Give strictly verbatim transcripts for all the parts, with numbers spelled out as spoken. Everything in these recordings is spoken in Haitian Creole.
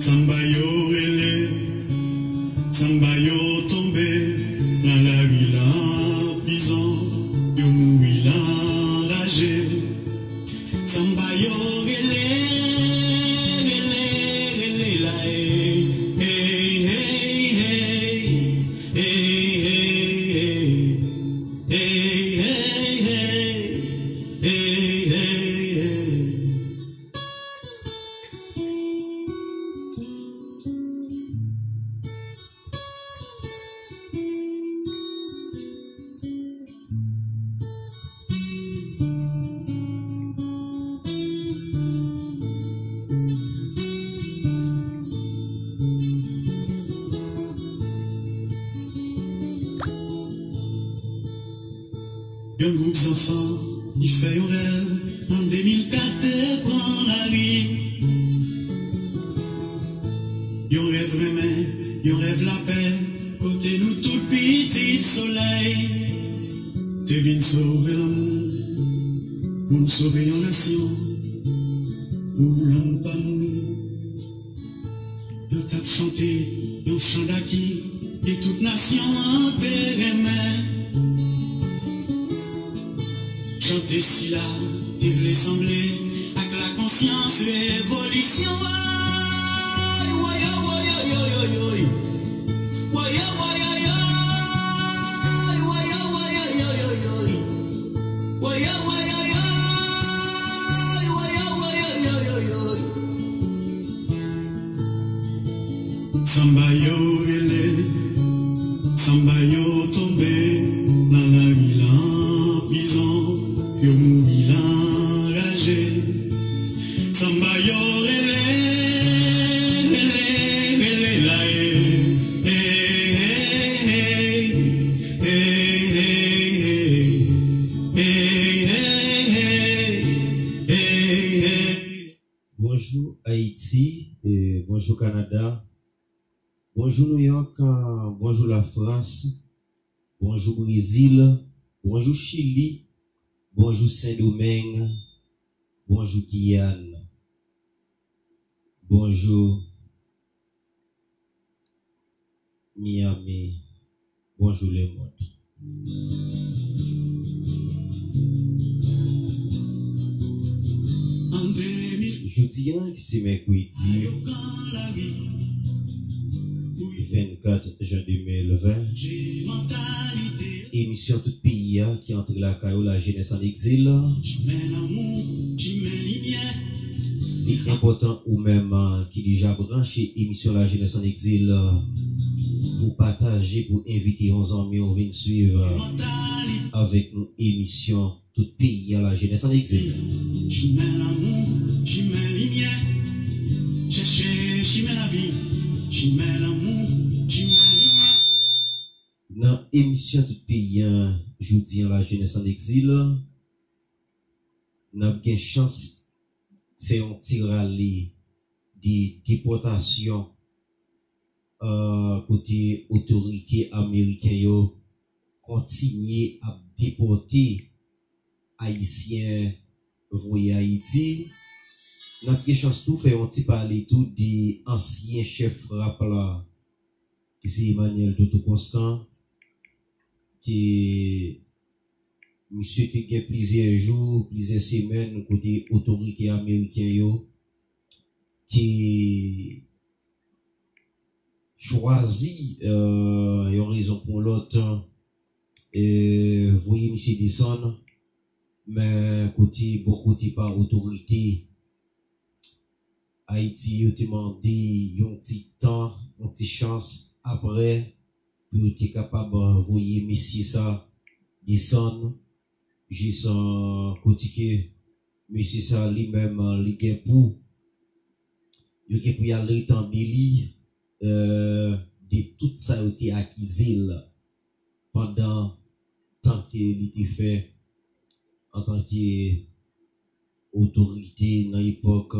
Sanba yo rele, sanba yo tonbe, nan lari, nan prizon, yo mouri nan raje. Sanba yo rele, rele, rele la, ey, ey, ey, ey, ey, ey, ey, ey, ey, ey, ey, ey, ey, ey. Yon gwoup zanfan ki fè yon rèv an de mil kat te pran lari. Yon rèv renmen, yon rèv lapè, kote nou tout pitit solèy te vin sove lanmou, pou n sove yon nasyon, pou lanmou pa mouri. Yo t ap chante yon chan daki ke tout nasyon an te renmen. Chante sila te vle sanble ak lakonsyans revolisyon. Ay, woy, woy, woy, woy, woy, woy. Woy, woy, woy, woy, woy. Woy, woy, woy, woy, woy. Woy, woy, woy, woy, woy. Woy, woy, woy, woy, woy, woy. Sanba yo rele, sanba yo tonbe, nan lari, nan prizon, yo mouri nan raje. Sanba yo rele, rele, rele la, ey, ey, ey, ey. Bonjou Ayiti, e, bonjou Kanada, bonjou Nouyòk, bonjou Lafrans, bonjou Brezil, bonjou Chili, bonjou Sendomeng, bonjou Giyàn, bonjou Miami. Bonjou lemonn. Jodi a, ki se mèkredi vennkat jen de mil ven, emisyon Tout Peyi a ki antre lakay ou, La Jeunesse en Exil. Li enpòtan ou menm, a, ki deja branche emisyon La Jeunesse en Exil, a, pou pataje, pou envite yon zanmi w vin swiv, a, avèk nou emisyon Tout Peyi a, La Jeunesse en Exil. Chimen lanmou, chimen limyè, chèche chimen lavi, chimen lanmou, chimen limyè. Nan emisyon Tout Peyi a, jodi a, La Jeunesse en Exil, n ap gen chans fè yon ti rale de depòtasyon, a, kote otorite ameriken yo kontinye ap depòte Ayisyen voye Ayiti. N ap gen chans tou fè yon ti pale tou de ansyen chèf rap la, ki se Emmanuel Toto Constant, ke misye te gen plizyè jou, plizyè semèn kote otorite ameriken yo te chwazi, e, yon rezon pou yon lòt, e, voye misye desann, men kote, bò kote pa otorite Ayiti yo te mande yon ti tan, yon ti chans apre pou yo te kapab voye mesye sa desann jis, e, kote ke mesye sa li menm, e, li gen pou, yo gen pou y al retande li, e, de tout sa yo te akize l pandan tan ke li te fè antanke otorite nan epòk,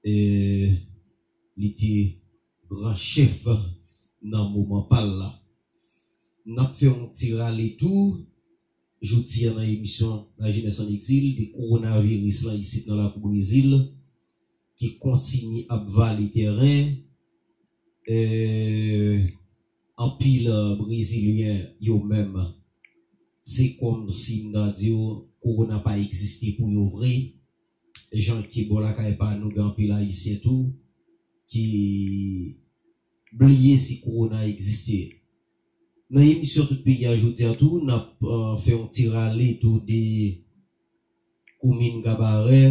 e, li te gran chèf nan moman pa l la. N ap fè yon ti rale tou, jodi a nan emisyon La Jeunesse en Exil, de kowonaviris lan isit nan lakou Brezil. ki kontinye ap vale tèren, eh, anpil, eh, Brezilyen yo menm, se kòmsi m ta di w, kowona pa egziste pou yo vre. Jan ke bò lakay pa nou, gen anpil Ayisyen tou ki bliye si kowona egziste. Nan emisyon Tout Peyi a jodi a tou, n ap, eh, fè yon ti rale tou de komin Gabarè.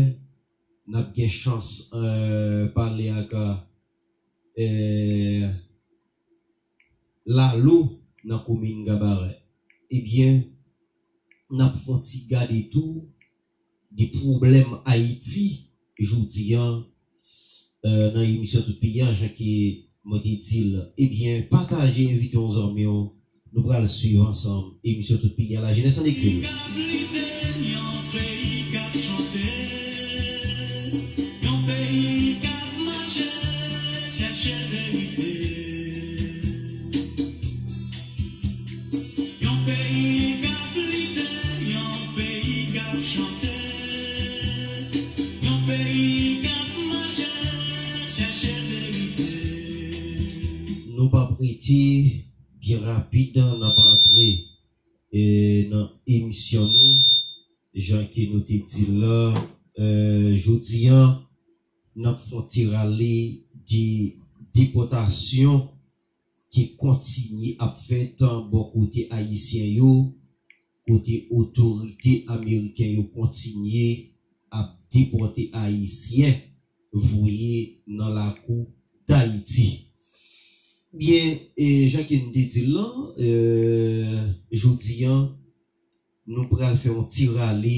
N ap gen chans, eh, pale ak, eh, Lalo nan komin Gabarè. Ebyen, n ap fè yon ti gade tou de pwoblèm Ayiti jodi a, eh, nan emisyon Tout Peyi a, jan ke mwen te di l. Ebyen, pataje, envite yon zanmi w. Nou pral swiv ansanm emisyon Tout Peyi a, La Jeunesse en Exil. Yon peyi k ap lite, yon peyi k ap chante, yon peyi k ap mache, chèche verite. Nou p ap rete, byen rapid, n ap antre, eh, nan emisyon nou. Jan ke nou te di l la, eh, jodi a, n ap fè yon ti rale de depòtasyon ki kontinye ap fèt bò kote ayisyen yo, kote otorite ameriken yo kontinye ap depòte ayisyen voye nan lakou Dayiti. Byen, e, jan ke n te di l lan, e, jodi a, nou pral fè yon ti rale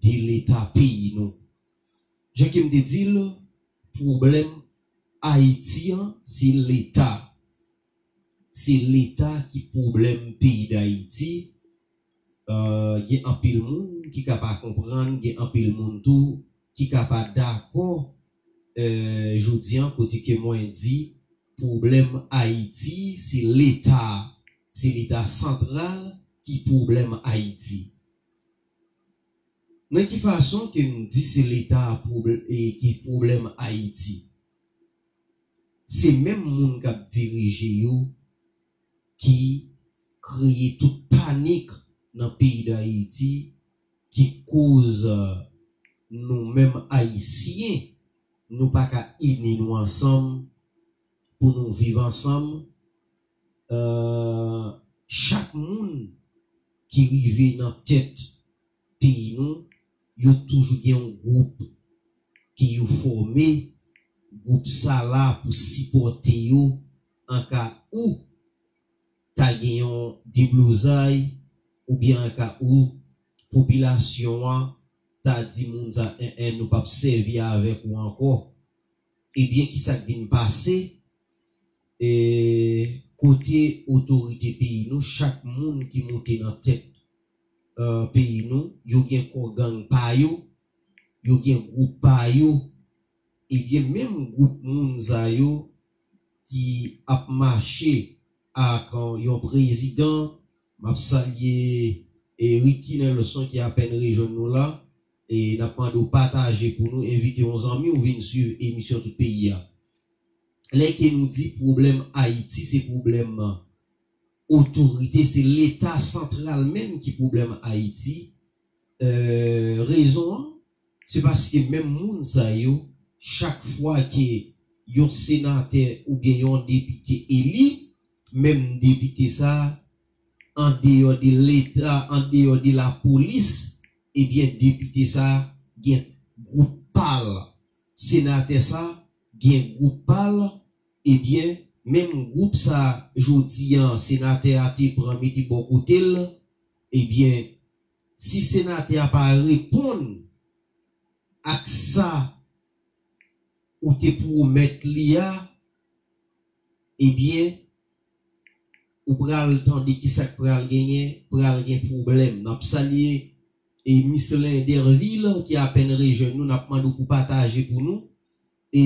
de leta peyi nou. Jan ke m te di l, pwoblèm Ayiti an, se leta. Se leta ki pwoblèm peyi Dayiti. Euh, gen anpil moun ki ka pa konprann, gen anpil moun tou ki ka pa dakò, euh, jodi an, kote ke mwen di pwoblèm Ayiti, se leta, se leta santral ki pwoblèm Ayiti. Nan ki fason ke m di se leta pwoblè-, e ki pwoblèm Ayiti? Se menm moun k ap dirije yo ki kreye tout panik nan peyi Dayiti, ki koz, euh, nou menm Ayisyen, nou pa ka ini nou ansanm pou nou viv ansanm. Euh, chak moun ki rive nan tèt peyi nou, yo toujou gen yon gwoup ke yo fòme, gwoup sa la pou sipòte yo an ka ou ta gen yon deblozay, oubyen an ka ou popilasyon an ta di moun sa, en, en, nou p ap sèvi avèk ou ankò. Ebyen, ki sa k vin pase? E, kote otorite peyi nou, chak moun ki moute nan tèt, euh, peyi nou, yo gen kò gang pa yo, yo gen gwoup pa yo, ebyen, menm gwoup moun sa yo ki ap mache ak, euh, yon prezidan, m ap salye, e, Ricky Nelson ki apèn rejwenn nou la, e n ap mande w pataje pou nou, envite yon zanmi w vin swiv emisyon Tout Peyi a. Lè ke nou di pwoblèm Ayiti, se pwoblèm otorite, se leta santral menm ki pwoblèm Ayiti. Euh, rezon an, se paske menm moun sa yo, chak fwa ke yon senatè oubyen yon depite eli, menm depite sa, andeyò de leta, andeyò de lapolis, ebyen, depite sa gen gwoup pa l. Senatè sa gen gwoup pa l, ebyen, menm gwoup sa, jodi a, senatè a te pran mete bò kote l, ebyen, si senatè a pa reponn ak sa ou te pwomèt li a, ebyen, ou pral tande ki sa k pral genyen, pral gen pwoblèm. N ap salye, e, Miselin Derville, ki apèn rejwenn nou, n ap mande w pou pataje pou nou. E,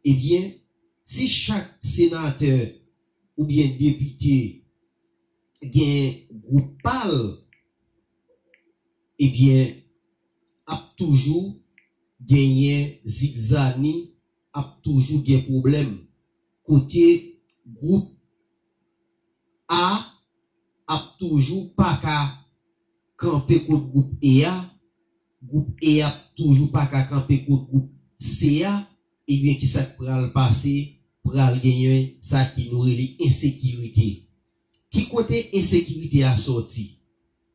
ebyen, si chak senatè oubyen depite gen gwoup pa l, ebyen, ap toujou genyen zigzani, ap toujou gen pwoblèm. Kote gwoup A ap toujou pa ka kanpe kont gwoup E a, gwoup E a ap toujou pa ka kanpe kont gwoup C a, ebyen, kisa k pral pase? Pral genyen sa ki nou rele ensekirite. Ki kote ensekirite a sòti?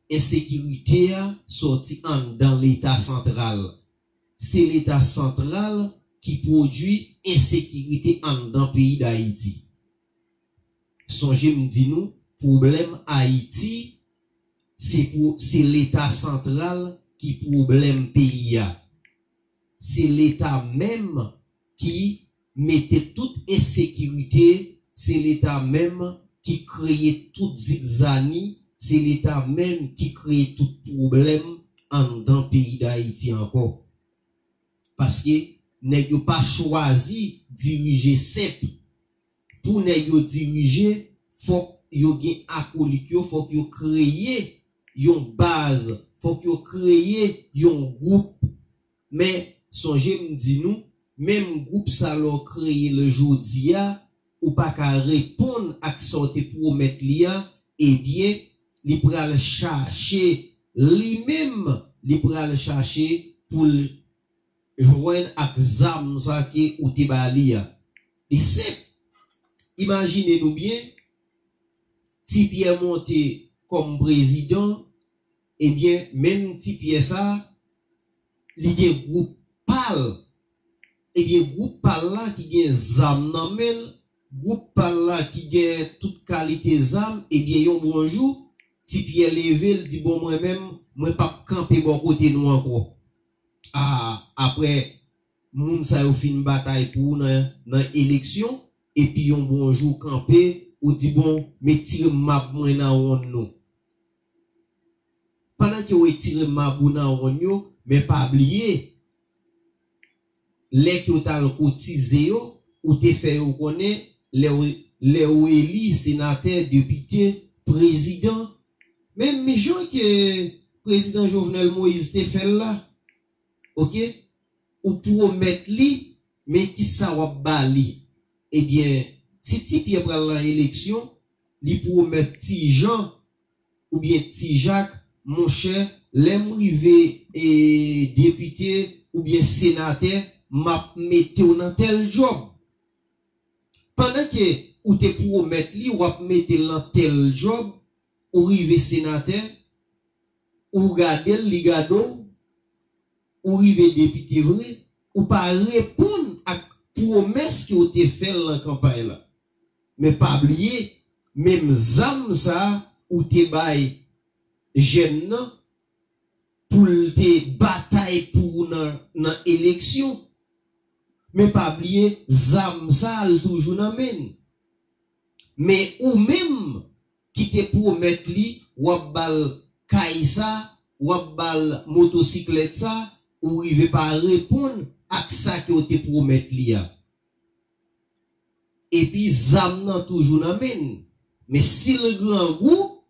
Ensekirite a sòti anndan Leta santral. Se Leta santral ki pwodui ensekirite anndan peyi Dayiti. Sonje m di nou, pwoblèm Ayiti, se pou, se Leta santral ki pwoblèm peyi a. Se Leta menm ki mete tout ensekirite, se Leta menm ki kreye tout zigzani, se Leta menm ki kreye tout pwoblèm anndan peyi Dayiti ankò. Paske nèg yo pa chwazi dirije senp. Pou nèg yo dirije, fòk yo gen akolit yo, fòk yo kreye yon baz, fòk yo kreye yon gwoup. Men, sonje m di nou, menm gwoup sa lè w kreye l jodi a, ou pa ka reponn ak sa w te pwomèt li a, ebyen, li pral chache, li menm, li pral chache pou l jwenn ak zam sa ke ou te ba li a. Li senp. Imajine nou byen, Ti Pyè monte kòm prezidan, ebyen, menm Ti Pyè sa, li gen gwoup pa l. Ebyen, gwoup pa l la ki gen zam nan men l, gwoup pa l la ki gen tout kalite zam, ebyen, yon bon jou, Ti Pyè leve, l di, "Bon, mwen menm, mwen p ap kanpe bò kote nou ankò." A, apre moun sa yo fin batay pou ou nan, nan eleksyon, epi yon bon jou kanpe, ou di, "Bon, men tire mab mwen nan wonn nou." Pandan ke w retire mab ou nan wonn yo, men pa bliye, lè ke w t al kotize yo, ou te fè yo konnen, lè w, lè w eli senatè, depite, prezidan, menm jan ke prezidan Jovenel Moïse te fè l la, oke? Ou pwomèt li, men kisa w ap ba li? Ebyen, si Ti Pyè pral nan eleksyon, li pwomèt Ti Jan oubyen Ti Jak, "Monchè, lè m rive, e, depite oubyen senatè, m ap mete w nan tèl djòb." Pandan ke ou te pwomèt li, w ap mete l nan tèl djòb, ou rive senatè, ou gade l, li gade w, ou rive depite vre, ou pa reponn ak pwomès ke w te fè l nan kanpay la. Men pa bliye, menm zam sa a ou te bay jèn nan pou l te batay pou ou nan, nan eleksyon. Men pa bliye, zam sa a l toujou nan men l. Men ou menm ki te pwomèt li, w ap ba l kay sa, w ap ba l motosiklèt sa, ou rive pa reponn ak sa ke w te pwomèt li a. Epi zam nan toujou nan men l. Men si l grangou,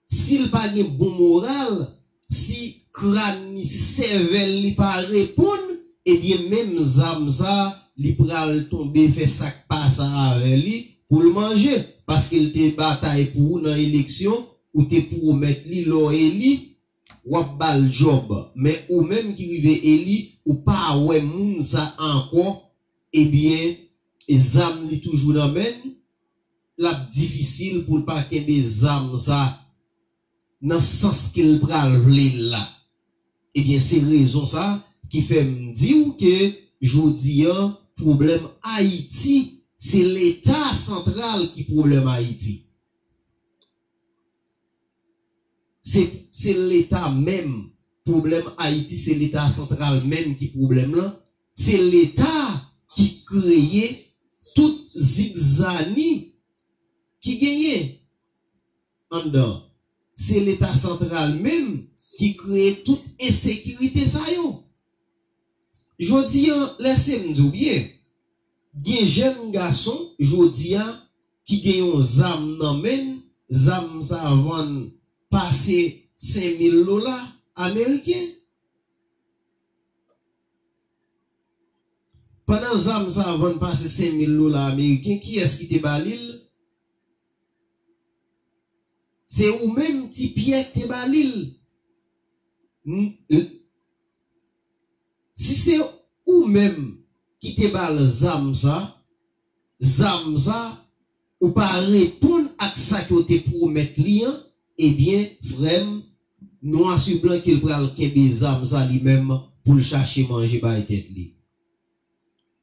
si l pa gen bon moral, si kràn li, si sèvèl li pa reponn, ebyen menm zam sa, li pral tonbe fè sa k pa sa avè li pou l manje. Paske l te batay pou ou nan eleksyon, ou te pwomèt li lè w eli, w ap ba l djòb. Men ou menm ki rive eli, ou pa wè moun sa ankò, ebyen, e zam li toujou nan men l, l ap difisil pou l pa kenbe zam sa nan sans ke l pral vle l la. Ebyen, se rezon sa ki fè m di w ke jodi a, pwoblèm Ayiti, se Leta santral ki pwoblèm Ayiti. Se, se Leta menm. Pwoblèm Ayiti, se Leta santral menm ki pwoblèm lan. Se Leta ki kreye tout zigzani ki genyen anndan. Se Leta santral menm ki kreye tout ensekirite sa yo. Jodi a, lèse m di w byen, gen jèn gason jodi a ki gen yon zam nan men l, zam sa vann pase senk mil dola ameriken. Pandan zam sa a vann pase senk mil dola ameriken, kiyès ki te ba li l? Se ou menm, Ti Pyè, ki te ba li l. N- l- Si se ou menm ki te ba l zam sa, zam sa, ou pa reponn ak sa ke w te pwomèt li an, ebyen, frè m, nwa sou blan ke l pral kenbe zam sa li menm pou l chache manje bay tèt li.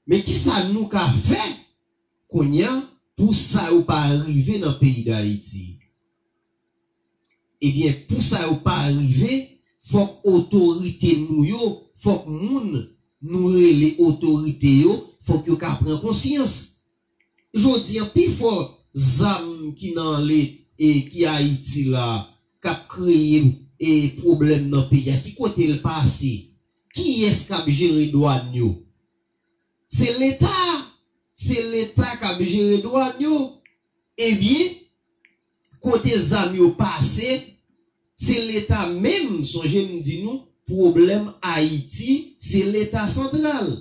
Men kisa nou ka fè kounye a pou sa yo pa rive nan peyi Dayiti? Ebyen, pou sa yo pa rive, fòk otorite nou yo, fòk moun nou rele otorite yo, fòk yo ka pran konsyans. Jodi a, pifò zam ki nan le, e ki Ayiti la, k ap kreye, e pwoblèm nan peyi a, ki kote l pase? Kiyès k ap jere dwàn yo? Se Leta. Se Leta k ap jere dwàn yo. Ebyen, kote zam yo pase, se Leta menm. Sonje m di nou, pwoblèm Ayiti, se Leta santral.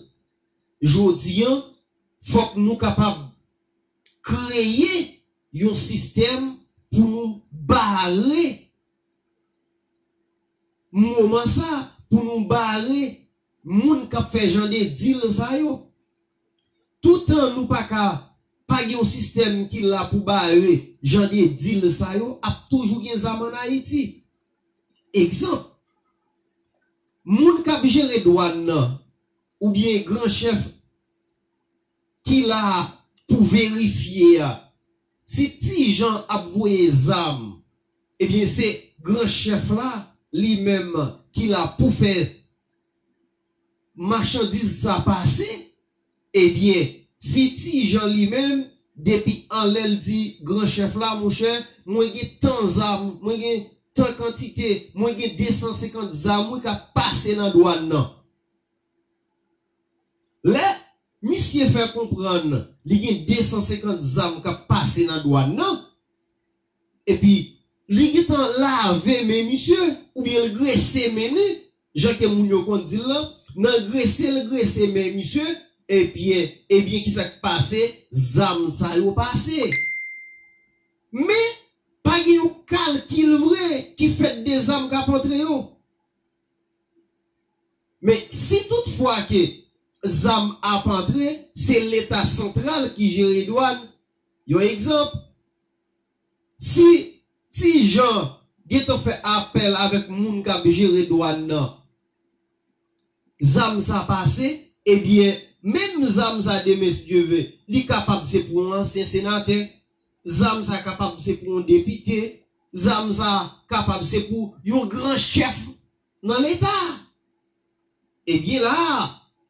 Jodi a, fòk nou kapab kreye yon sistèm pou nou bare moman sa, pou nou bare moun k ap fè jan de dil sa yo. Toutan nou pa ka, pa gen yon sistèm ki la pou bare jan de dil sa yo, ap toujou gen zam ann Ayiti. Egzanp, moun k ap jere dwàn nan, oubyen gran chèf ki la pou verifye a, si Ti Jan ap voye zam, ebyen, se gran chèf la, li menm, ki la pou fè machandiz sa pase. Ebyen, si Ti Jan li menm, depi anlè l di gran chèf la, monchè, mwen gen tan zam, mwen gen tan kantite, mwen gen de san senkant zam, wi, k ap pase nan dwàn nan. Lè misye fè konprann li gen de san senkant zam k ap pase nan dwàn nan, epi li gentan lave men misye, oubyen l grese men li, jan ke moun yo konn di l lan, nan grese l grese men misye, ebyen, ebyen, kisa k pase? Zam sa yo pase. Men, pa gen yon kalkil vre ki fèt de zam k ap antre yo. Men, si toutfwa ke zam ap antre, se Leta santral ki jere dwàn. Yon egzanp, si Ti Jan gentan fè apèl avèk moun k ap jere dwàn nan, zam sa pase, ebyen, menm zam sa demen, si Dye ve, li kapab se pou yon ansyen senatè, zam sa kapab se pou yon depite, zam sa kapab se pou yon gran chèf nan Leta. Ebyen la,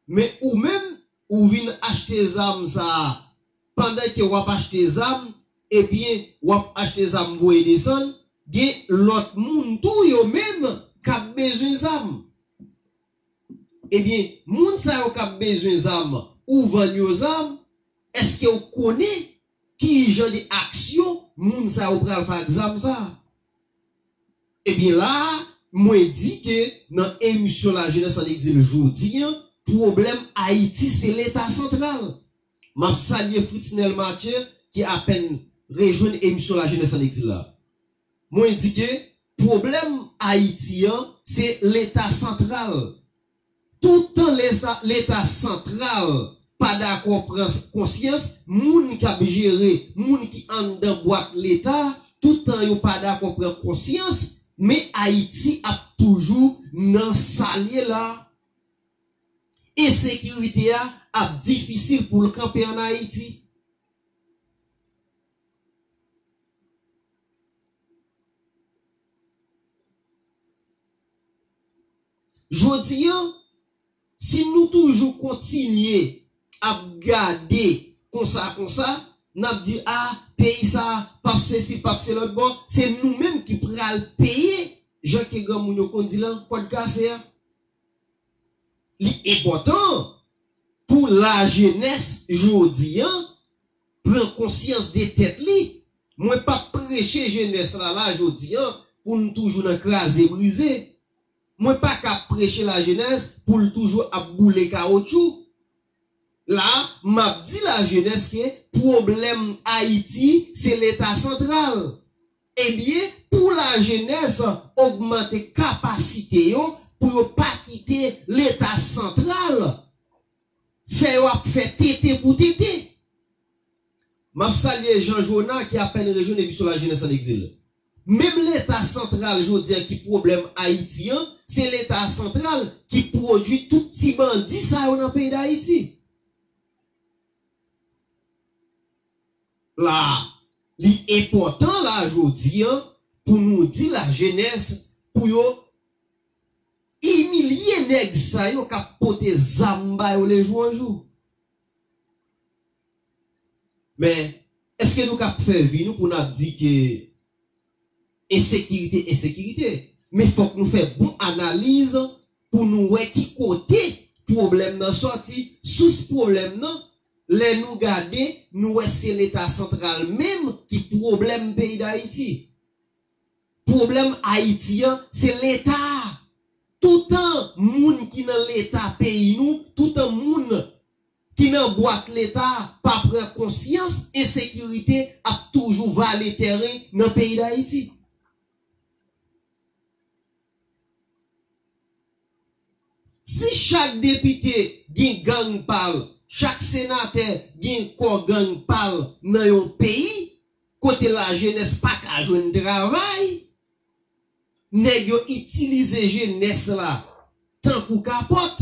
men ou menm, ou vin achte zam sa a. Pandan ke w ap achte zam, ebyen, w ap achte zam voye desann, gen lòt moun tou yo menm k ap bezwen zam. Ebyen, moun sa yo k ap bezwen zam, ou vann yo zam, èske w konnen ki jan de aksyon moun sa yo pral fè ak zam sa a? Ebyen la a, mwen di ke nan emisyon Lajenès an Egzil jodi a, pwoblèm Ayiti se Leta santral. M ap salye Fritznel Mathieu ki apèn rejwenn emisyon Lajenès an Egzil la. Mwen di ke pwoblèm Ayiti an se Leta santral. Toutan Leta, Leta santral pa dakò pran konsyans, moun k ap jere, moun ki anndan bwat Leta, toutan yo pa dakò pran konsyans, men Ayiti ap toujou nan sa l ye la. Ensekirite a ap difisil pou l kanpe ann Ayiti. Jodi a, si nou toujou kontinye ap gade konsa, konsa, n ap di, a, peyi sa p ap sesi, p ap se lòt bò, se nou menm ki pral peye, jan ke granmoun yo konn di lan, kòd kase a. Li enpòtan pou lajenès jodi a pran konsyans de tèt li. Mwen p ap preche jenès la la jodi a pou n toujou nan kraze brize. Mwen pa ka preche lajenès pou l toujou ap boule kawotchou. La, m ap di lajenès ke pwoblèm Ayiti, se Leta santral. Ebyen, pou lajenès ogmante kapasite yo, pou yo pa kite Leta santral fè yo ap fè tenten pou tenten. M ap salye Jean Jonah ki apèn rejwenn emisyon Lajenès an Egzil. Menm Leta santral jodi a ki pwoblèm Ayiti an, se Leta santral ki pwodui tout ti bandi sa yo nan peyi Dayiti. La, li enpòtan la jodi a pou nou di lajenès pou yo imilye nèg sa yo k ap pote zam ba yo lejou an jou. Men, èske nou k ap fè vi nou pou n ap di ke ensekirite, ensekirite? Men fòk nou fè bon analiz pou nou wè ki kote pwoblèm nan sòti, sous pwoblèm nan. Lè nou gade, nou wè se Leta santral menm ki pwoblèm peyi Dayiti. Pwoblèm Ayiti an, se Leta a. Toutan moun ki nan Leta peyi nou, toutan moun ki nan bwat Leta a pa pran konsyans, ensekirite ap toujou vale tèren nan peyi Dayiti. Si chak depite gen gang pa l, chak senatè gen kò gang pa l nan yon peyi kote lajenès pa ka jwenn travay, nèg yo itilize jenès la tankou kapòt.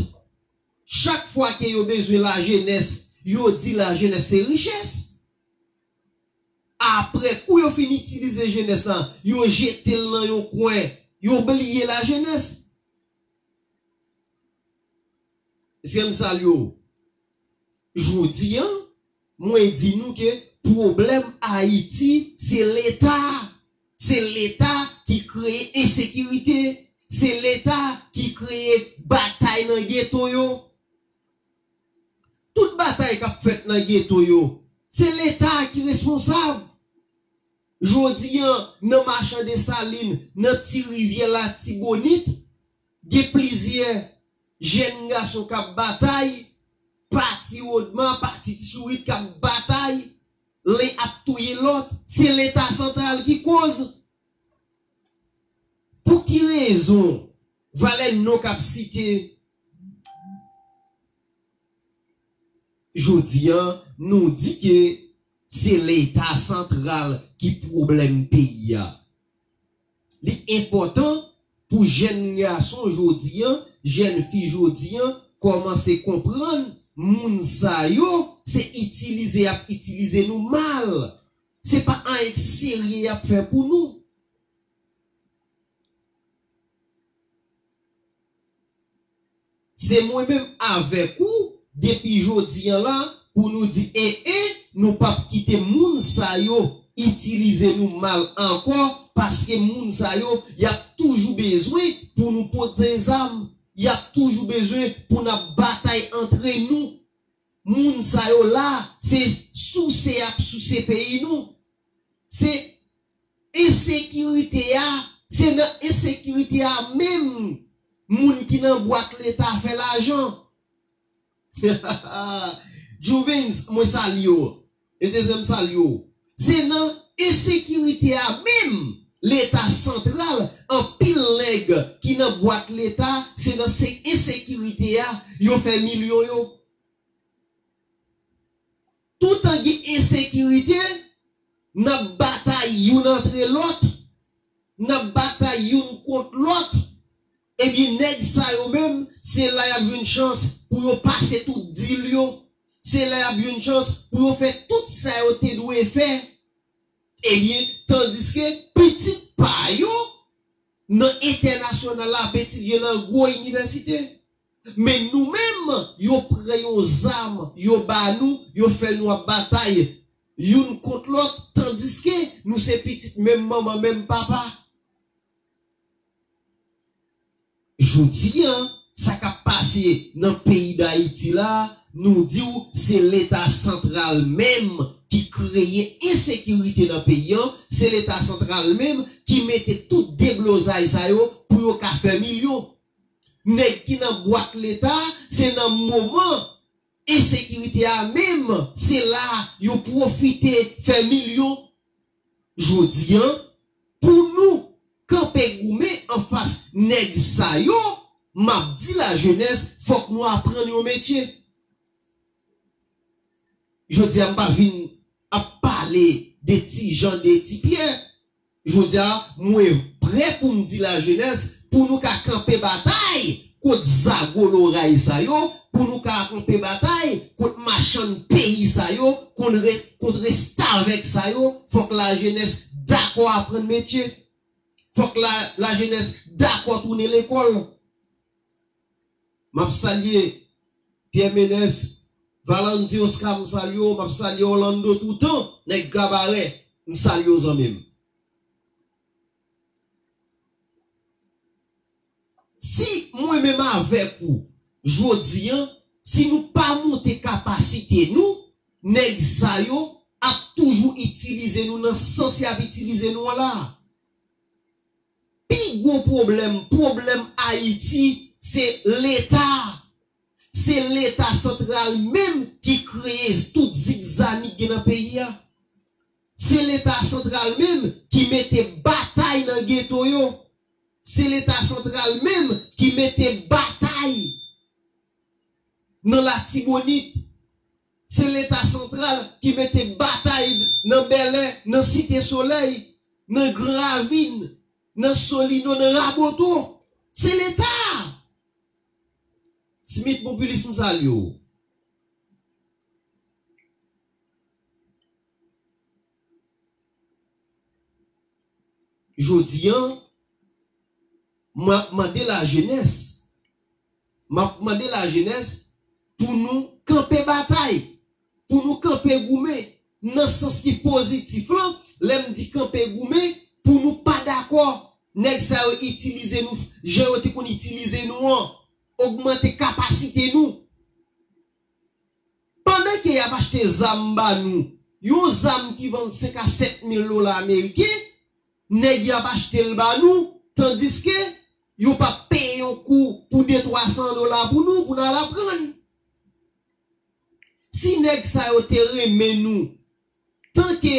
Chak fwa ke yo bezwen lajenès, yo di lajenès se richès. Apre kou yo fin itilize jenès la, yo jete l nan yon kwen, yo bliye lajenès. Mesye, m salye w. Jodi a, mwen di nou ke pwoblèm Ayiti, se Leta. Se Leta ki kreye ensekirite. Se Leta ki kreye batay nan geto yo. Tout batay k ap fèt nan geto yo, se Leta ki responsab. Jodi a, nan Machan Desalin, nan Ti Rivyè Latibonit, gen plizyè jèn gason k ap batay, pati Odma, pati Ti Sourit k ap batay, len ap touye lòt, se Leta santral ki koz. Pou ki rezon valè non k ap site jodi a, nou di ke se Leta santral ki pwoblèm peyi a? Li enpòtan pou jèn gason jodi a, jèn fi jodi a, kòmanse konprann moun sa yo, se itilize y ap itilize nou mal. Se pa anyen k serye y ap fè pou nou. Se mwen menm avèk ou, depi jodi a la, pou nou di, en, en, nou p ap kite moun sa yo itilize nou mal ankò, paske moun sa yo, y ap toujou bezwen pou nou pote zam, y ap toujou bezwen pou n ap batay antre nou. Moun sa yo la, se souse y ap souse peyi nou. Se ensekirite a, se nan ensekirite a menm moun ki nan bwat Leta fè lajan. Juvens, mwen salye w. Etezè, m salye w. Se nan ensekirite a menm Leta santral, anpil nèg ki nan bwat Leta, se nan se ensekirite a yo fè milyon yo. Toutan gen ensekirite, n ap batay youn antre lòt, n ap batay youn kont lòt. Ebyen, nèg sa yo menm, se la y ap jwenn chans pou yo pase tout dil yo. Se la y ap jwenn chans pou yo fè tout sa yo te dwe fè. Ebyen, tandiske pitit pa yo nan entènasyonal la ap etidye nan gwo inivèsite. Men nou menm, yo pran yon zam, yo ba nou, yo fè nou ap batay youn kont lòt, tandiske nou se pitit menm manman, menm papa. Jodi a, sa k ap pase nan peyi Dayiti la, nou di w se Leta santral menm ki kreye ensekirite nan peyi an, se Leta santral menm ki mete tout deblozay sa yo pou yo ka fè milyon. Nèg ki nan bwat Leta, se nan moman ensekirite a menm, se la yo pwofite fè milyon. Jodi a, pou nou kanpe goumen anfas nèg sa yo, m ap di lajenès, fòk nou aprann yon metye. Jodi a, m pa vin ap pale de Ti Jan, de Ti Pyè. Jodi a, mwen prè pou m di lajenès, pou nou ka kanpe batay kont zago loray sa yo, pou nou ka kanpe batay kont machann peyi sa yo, kont re-, kont restavèk sa yo, fòk lajenès dakò aprann metye. Fòk la, lajenès dakò tounen lekòl. M ap salye Pierre Menès, Valandy Oscar, m salye w, m ap salye Orlando Toutan, nèg Gabarè, m salye w zanmi m. Si mwen menm avèk ou, jodi a, si nou pa monte kapasite nou, nèg sa yo ap toujou itilize nou nan sans y ap itilize nou an la. Pi gwo pwoblèm, pwoblèm Ayiti, se Leta. Se Leta santral menm ki kreye tout zigzanig gen nan peyi a. Se Leta santral menm ki mete batay nan geto yo. Se Leta santral menm ki mete batay nan Latibonit. Se Leta santral ki mete batay nan Bèlè, nan Site Solèy, nan Gran Ravin, nan Solino, nan Raboto. Se Leta! Smith Popilis, m salye w. Jodi a, m ap mande lajenès, m ap mande lajenès pou nou kanpe batay, pou nou kanpe goumen, nan sans ki pozitif lan, lè m di kanpe goumen, pou nou pa dakò nèg sa yo itilize nou jan yo te konn itilize nou an, ogmante kapasite nou. Pandan ke y ap achte zam ba nou, yon zam ki vann senk a sèt mil dola ameriken, nèg y ap achte l ba nou, tandiske yo p ap peye yon kou pou de twa san dola pou nou, pou n al aprann. Si nèg sa yo te renmen nou, tanke,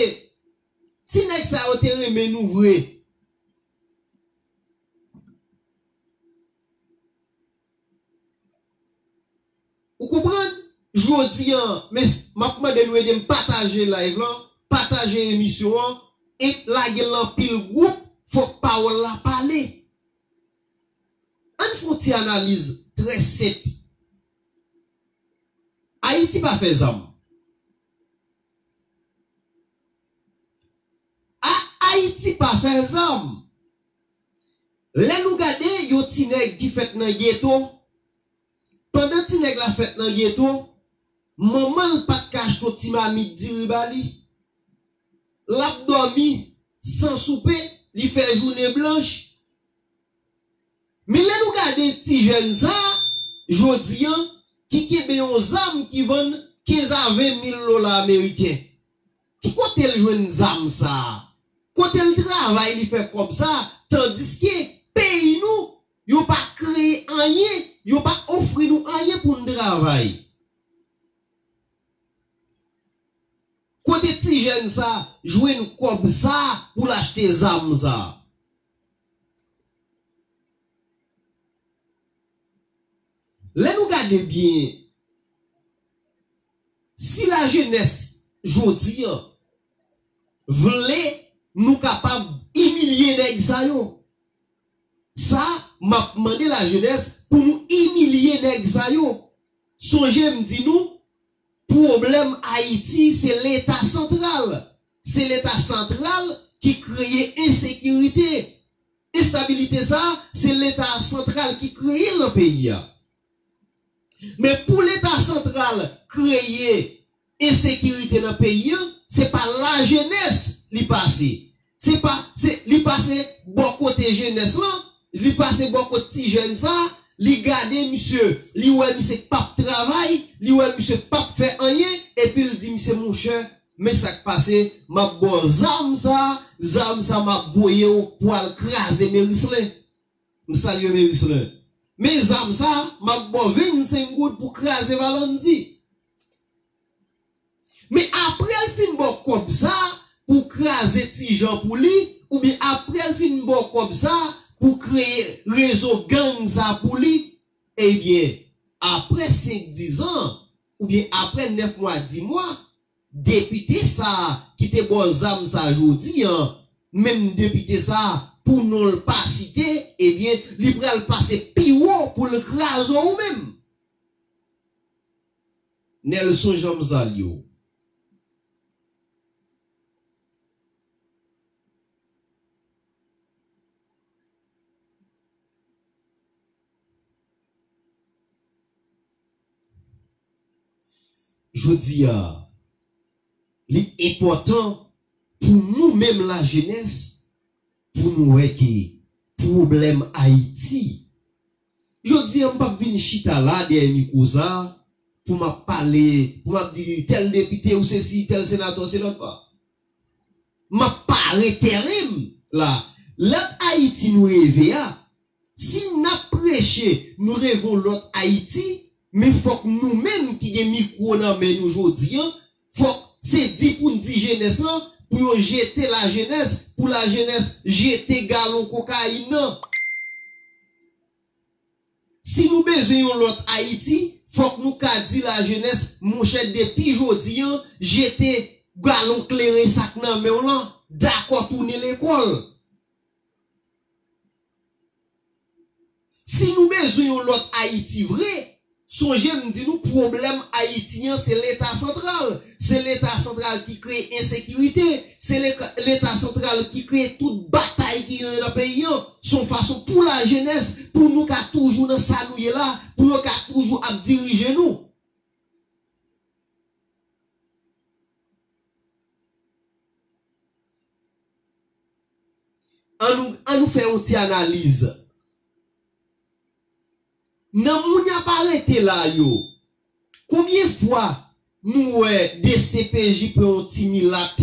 si nèg sa yo te renmen nou vre, ou konprann? Jodi a, mes, m ap mande nou ede m pataje live lan, pataje emisyon an, e lage l nan pil gwoup, fòk pawòl la pale. Ann fè yon ti analiz trè senp. Ayiti pa fè zam. A, Ayiti pa fè zam. Lè nou gade yon ti nèg ki fèt nan geto, pandan ti nèg la fèt nan geto, manman l pa t ka achte yon ti mamit diri ba li. L ap dòmi san soupe, li fè jounen blanch. Men lè nou gade ti jèn sa, jodi a, ki kenbe yon zam ki vann kenz a ven mil dola ameriken, ki kote l jwenn zam sa? Kote l travay, li fè kòb sa? Tandiske peyi nou, yo pa kreye anyen, yo pa ofri nou anyen pou n travay. Kote ti jèn sa jwenn kòb sa pou l achte zam sa? Lè nou gade byen, si lajenès jodi a vle nou kapab imilye nèg sa yo, sa m ap mande lajenès pou nou imilye nèg sa yo. Sonje m di nou, pwoblèm Ayiti, se Leta santral. Se Leta santral ki kreye ensekirite. Enstabilite sa, se Leta santral ki kreye l nan peyi a. Men pou Leta santral kreye ensekirite nan peyi a, se pa lajenès li pase. Se pa, se, li pase bò kote jenès lan, li pase bò kote ti jèn sa, li gade misye, li wè misye p ap travay, li wè misye p ap fè anyen, epi l di misye, monchè, men sa k pase, m ap ba w zam sa, zam sa m ap voye w pou al kraze Merislè. M salye Merislè. Men zam sa, m ap ba w vennsenk goud pou kraze Valandy. Men apre l fin ba w kòb sa pou kraze Ti Jan pou li, oubyen apre l fin ba w kòb sa pou kreye rezo gang sa pou li, ebyen, apre senk, diz an, oubyen apre nèf mwa, di mwa, depite sa a ki te ba w zam sa jodi an, menm depite sa a, pou non l pa site, ebyen, li pral pase pi wo pou l kraze w ou menm. Nelson Jean Mzalyo. Jodi a, li enpòtan pou nou menm lajenès, pou nou wè ke pwoblèm Ayiti. Jodi a, m p ap vin chita la dèyè mikwo sa pou m ap pale, pou m ap di tèl depite ou se si, tèl senatè ou se lòt bò. M ap pare tèren m la. Lòt Ayiti nou reve a, si n ap preche, nou reve yon lòt Ayiti, men fòk nou menm ki gen mikwo nan men nou jodi a, fòk se di pou n di jenès lan, pou yo jete lajenès, pou lajenès jete galon kokayin nan. Si nou bezwen yon lòt Ayiti, fòk nou ka di lajenès, monchè, depi jodi a, jete galon kleren sa k nan men w lan, dakò tounen lekòl. Si nou bezwen yon lòt Ayiti vre, sonje m di nou pwoblèm Ayiti an se Leta santral. Se Leta santral ki kreye ensekirite. Se Leta, Leta santral ki kreye tout batay ki genyen nan peyi an. Se yon fason pou lajenès, pou nou ka toujou nan sa nou ye la, pou yo ka toujou ap dirije nou. An nou, an nou fè yon ti analiz. Nan moun y ap arete la yo, konbyen fwa nou wè D C P J pran yon ti milat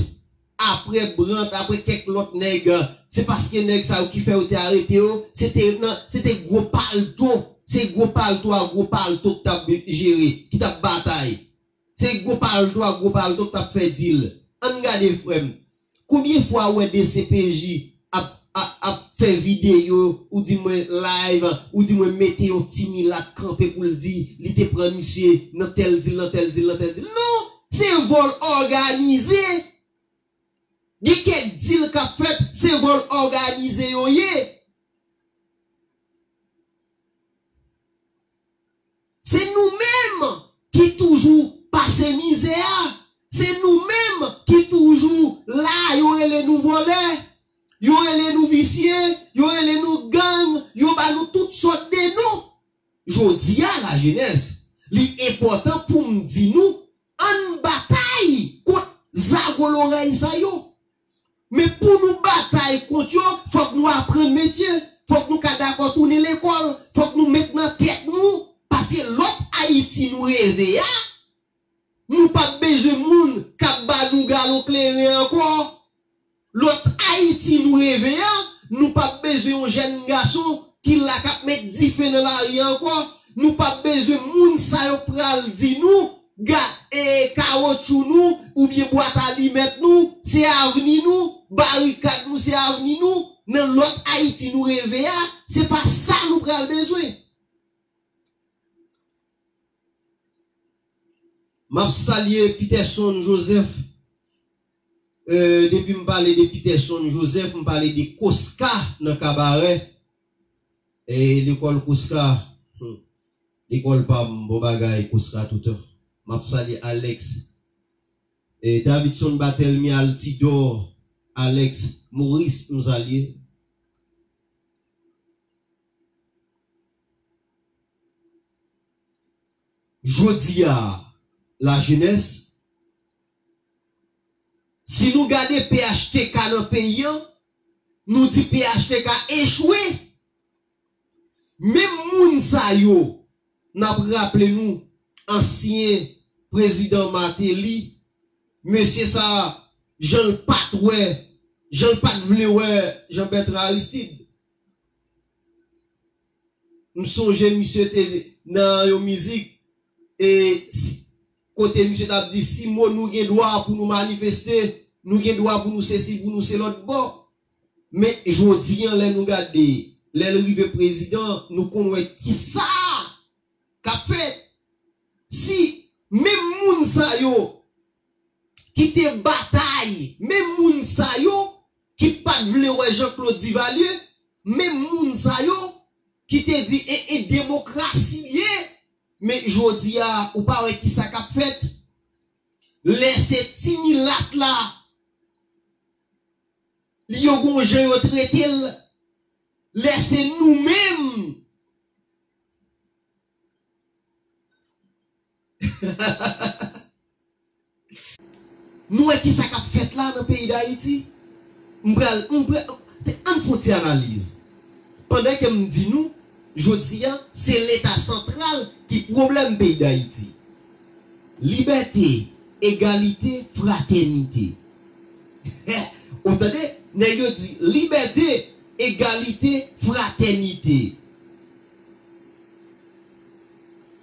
apre Brant, apre kèk lòt nèg, se paske nèg sa yo ki fè yo te arete yo, se te nan, se te gwo palto, se gwo palto a gwo palto k t ap jere, ki t ap batay. Se gwo palto a gwo palto k t ap fè dil. Ann gade, frè m. Konbyen fwa ou wè D C P J ap, ap, ap fè videyo, ou di mwen live, ou di mwen mete yon ti milat kanpe pou l di li te pran misye nan tèl dil, nan tèl dil, nan tèl dil. Non! Se vòl òganize. Gen kèk dil k ap fèt, se vòl òganize yo ye. Se nou menm ki toujou pase mizè a. Se nou menm ki toujou la, yo rele nou vòlè, yo rele nou visye, yo rele nou gang, yo ba nou tout sòt de non. Jodi a, lajenès, li enpòtan pou m di nou, ann batay kont zago lorèy sa yo. Men pou nou batay kont yo, fòk nou aprann metye, fòk nou ka dakò tounen lekòl, fòk nou met nan tèt nou, paske lòt Ayiti nou reve a, nou p ap bezwen moun k ap ba nou galon kleren ankò. Lòt Ayiti nou reve a, nou p ap bezwen yon jèn gason ki la k ap met dife nan lari a ankò. Nou p ap bezwen moun sa yo pral di nou, ga, e, kawotchou nou, oubyen bwat alimèt nou, se avni nou, barikad nou, se avni nou. Nan lòt Ayiti nou reve a, se pa sa nou pral bezwen. M ap salye Peterson Joseph. Euh, depi m pale de Peterson Joseph, m pale de Koska nan Kabarè. E lekòl Koska, hmm, lekòl pa m, bon bagay, Koska toutan. M ap salye Alex. E Davidson Batelmy Altidor, Alex, Maurice, m salye. Jodi a, lajenès, si nou gade P H T K nan peyi an, nou di P H T K echwe. Menm moun sa yo, n ap raple nou, ansyen prezidan Martelly, mesye sa, jan l pa t wè, jan l pa t vle wè Jean Bertrand Aristide. M sonje misye te nan yon mizik, e s-, kote misye t ap di si mo nou gen dwa pou nou manifeste, nou gen dwa pou nou sesi, pou nou se lòt bò. Men jodi an, lè nou gade, lè l rive prezidan, nou konn wè kisa k ap fèt. Si menm moun sa yo ki te batay, menm moun sa yo ki pa t vle wè Jean Claude Duvalier, menm moun sa yo ki te di e, e demokrasi l ye, men jodi a, ou pa wè kisa k ap fèt? Lè se ti milat la, li yo gon jan yo trete l, lè se nou menm. Nou wè kisa k ap fèt la nan peyi Dayiti? M pral, m pral, te, ann fè yon ti analiz. Pandan ke m di nou, jodi a, se Leta santral ki pwoblèm peyi Dayiti. Libète, egalite, fratènite. Ou tande? Nèg yo di libète, egalite, fratènite.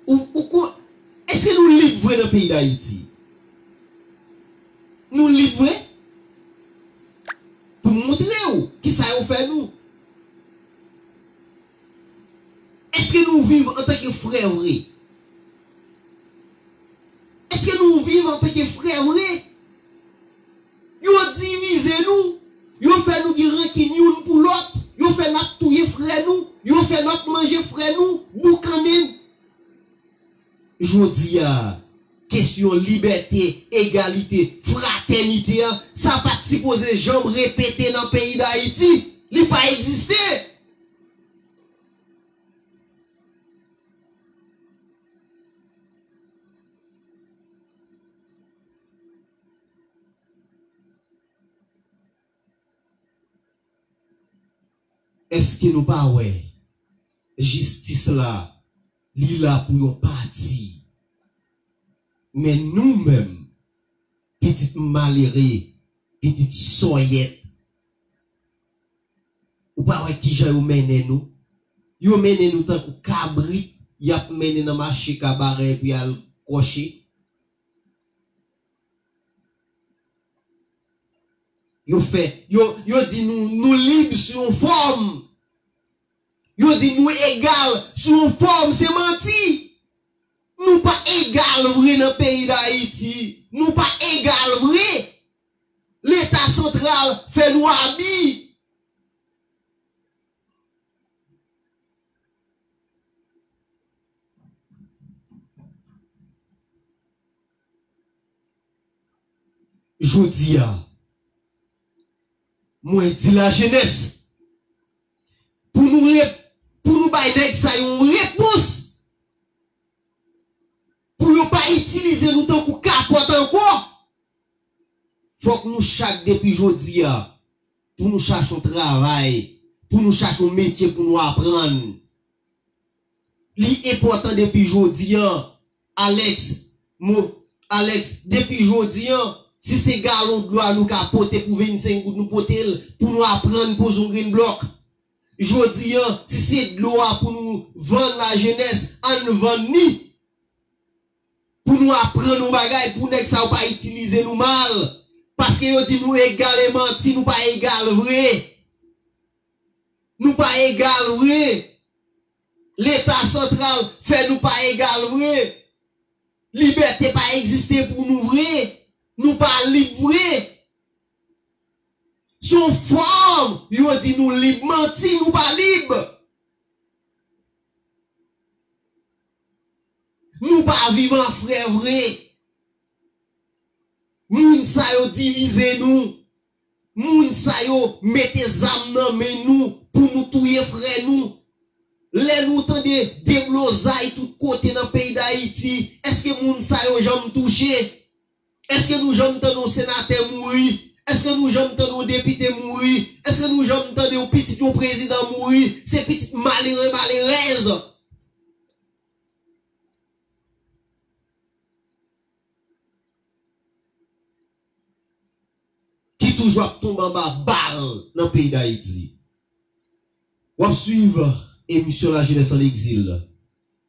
Ou, ou ko-, èske nou lib vre nan peyi Dayiti? Nou lib vre? Pou m montre w kisa yo fè nou. Èske nou viv antanke frè vre? Èske nou viv antanke frè vre? Yo divize nou. Yo fè nou gen rankin youn pou lòt. Yo fè n ap touye frè nou. Yo fè n ap manje frè nou, boukannen. Jodi a, kesyon libète, egalite, fratènite an, sa pa t sipoze janm repete nan peyi Dayiti. Li pa egziste. Èske nou pa wè jistis la, li la pou yon pati? Men nou menm, pitit malere, pitit sòyèt, ou pa wè kijan yo mennen nou? Yo mennen nou tankou kabrit y ap mennen nan mache Kabarè epi al kòche. Yo fè, yo, yo di nou, nou lib sou yon fòm. Yo di nou egal sou yon fòm, se manti. Nou pa egal vre nan peyi Dayiti. Nou pa egal vre. Leta santral fè nou abi. Jodi a, mwen di lajenès, pou nou rep-, pou nou bay nèg sa yo yon repons, pou yo pa itilize nou tankou kapòt ankò, fòk nou chak depi jodi a, pou nou chache yon travay, pou nou chache yon metye pou nou aprann. Li enpòtan depi jodi a, Alex, mo, Alex, depi jodi a, si se galon dlo a nou ka pote pou vennsenk goud, nou pote l pou nou aprann poze yon grenn blòk. Jodi a, si se dlo a pou nou vann lajenès, ann vann ni. Pou nou aprann yon bagay, pou nèg sa yo pa itilize nou mal. Paske yo di nou egal e manti, nou pa egal vre. Nou pa egal vre. Leta santral fè nou pa egal vre. Libète pa egziste pou nou vre. Nou pa lib vre. Se yon fòm, yo di nou lib, manti, nou pa lib. Nou pa viv an frè vre. Moun sa yo divize nou. Moun sa yo mete zam nan men nou pou nou touye frè nou. Lè nou tande deblozay tout kote nan peyi Dayiti, èske moun sa yo janm touche? Èske nou janm tande yon senatè mouri? Èske nou janm tande yon depite mouri? Èske nou janm tande yon pitit yon prezidan mouri? Se pitit malere, malerèz ki toujou ap tonbe anba bal nan peyi Dayiti. W ap swiv emisyon Lajenès an Egzil.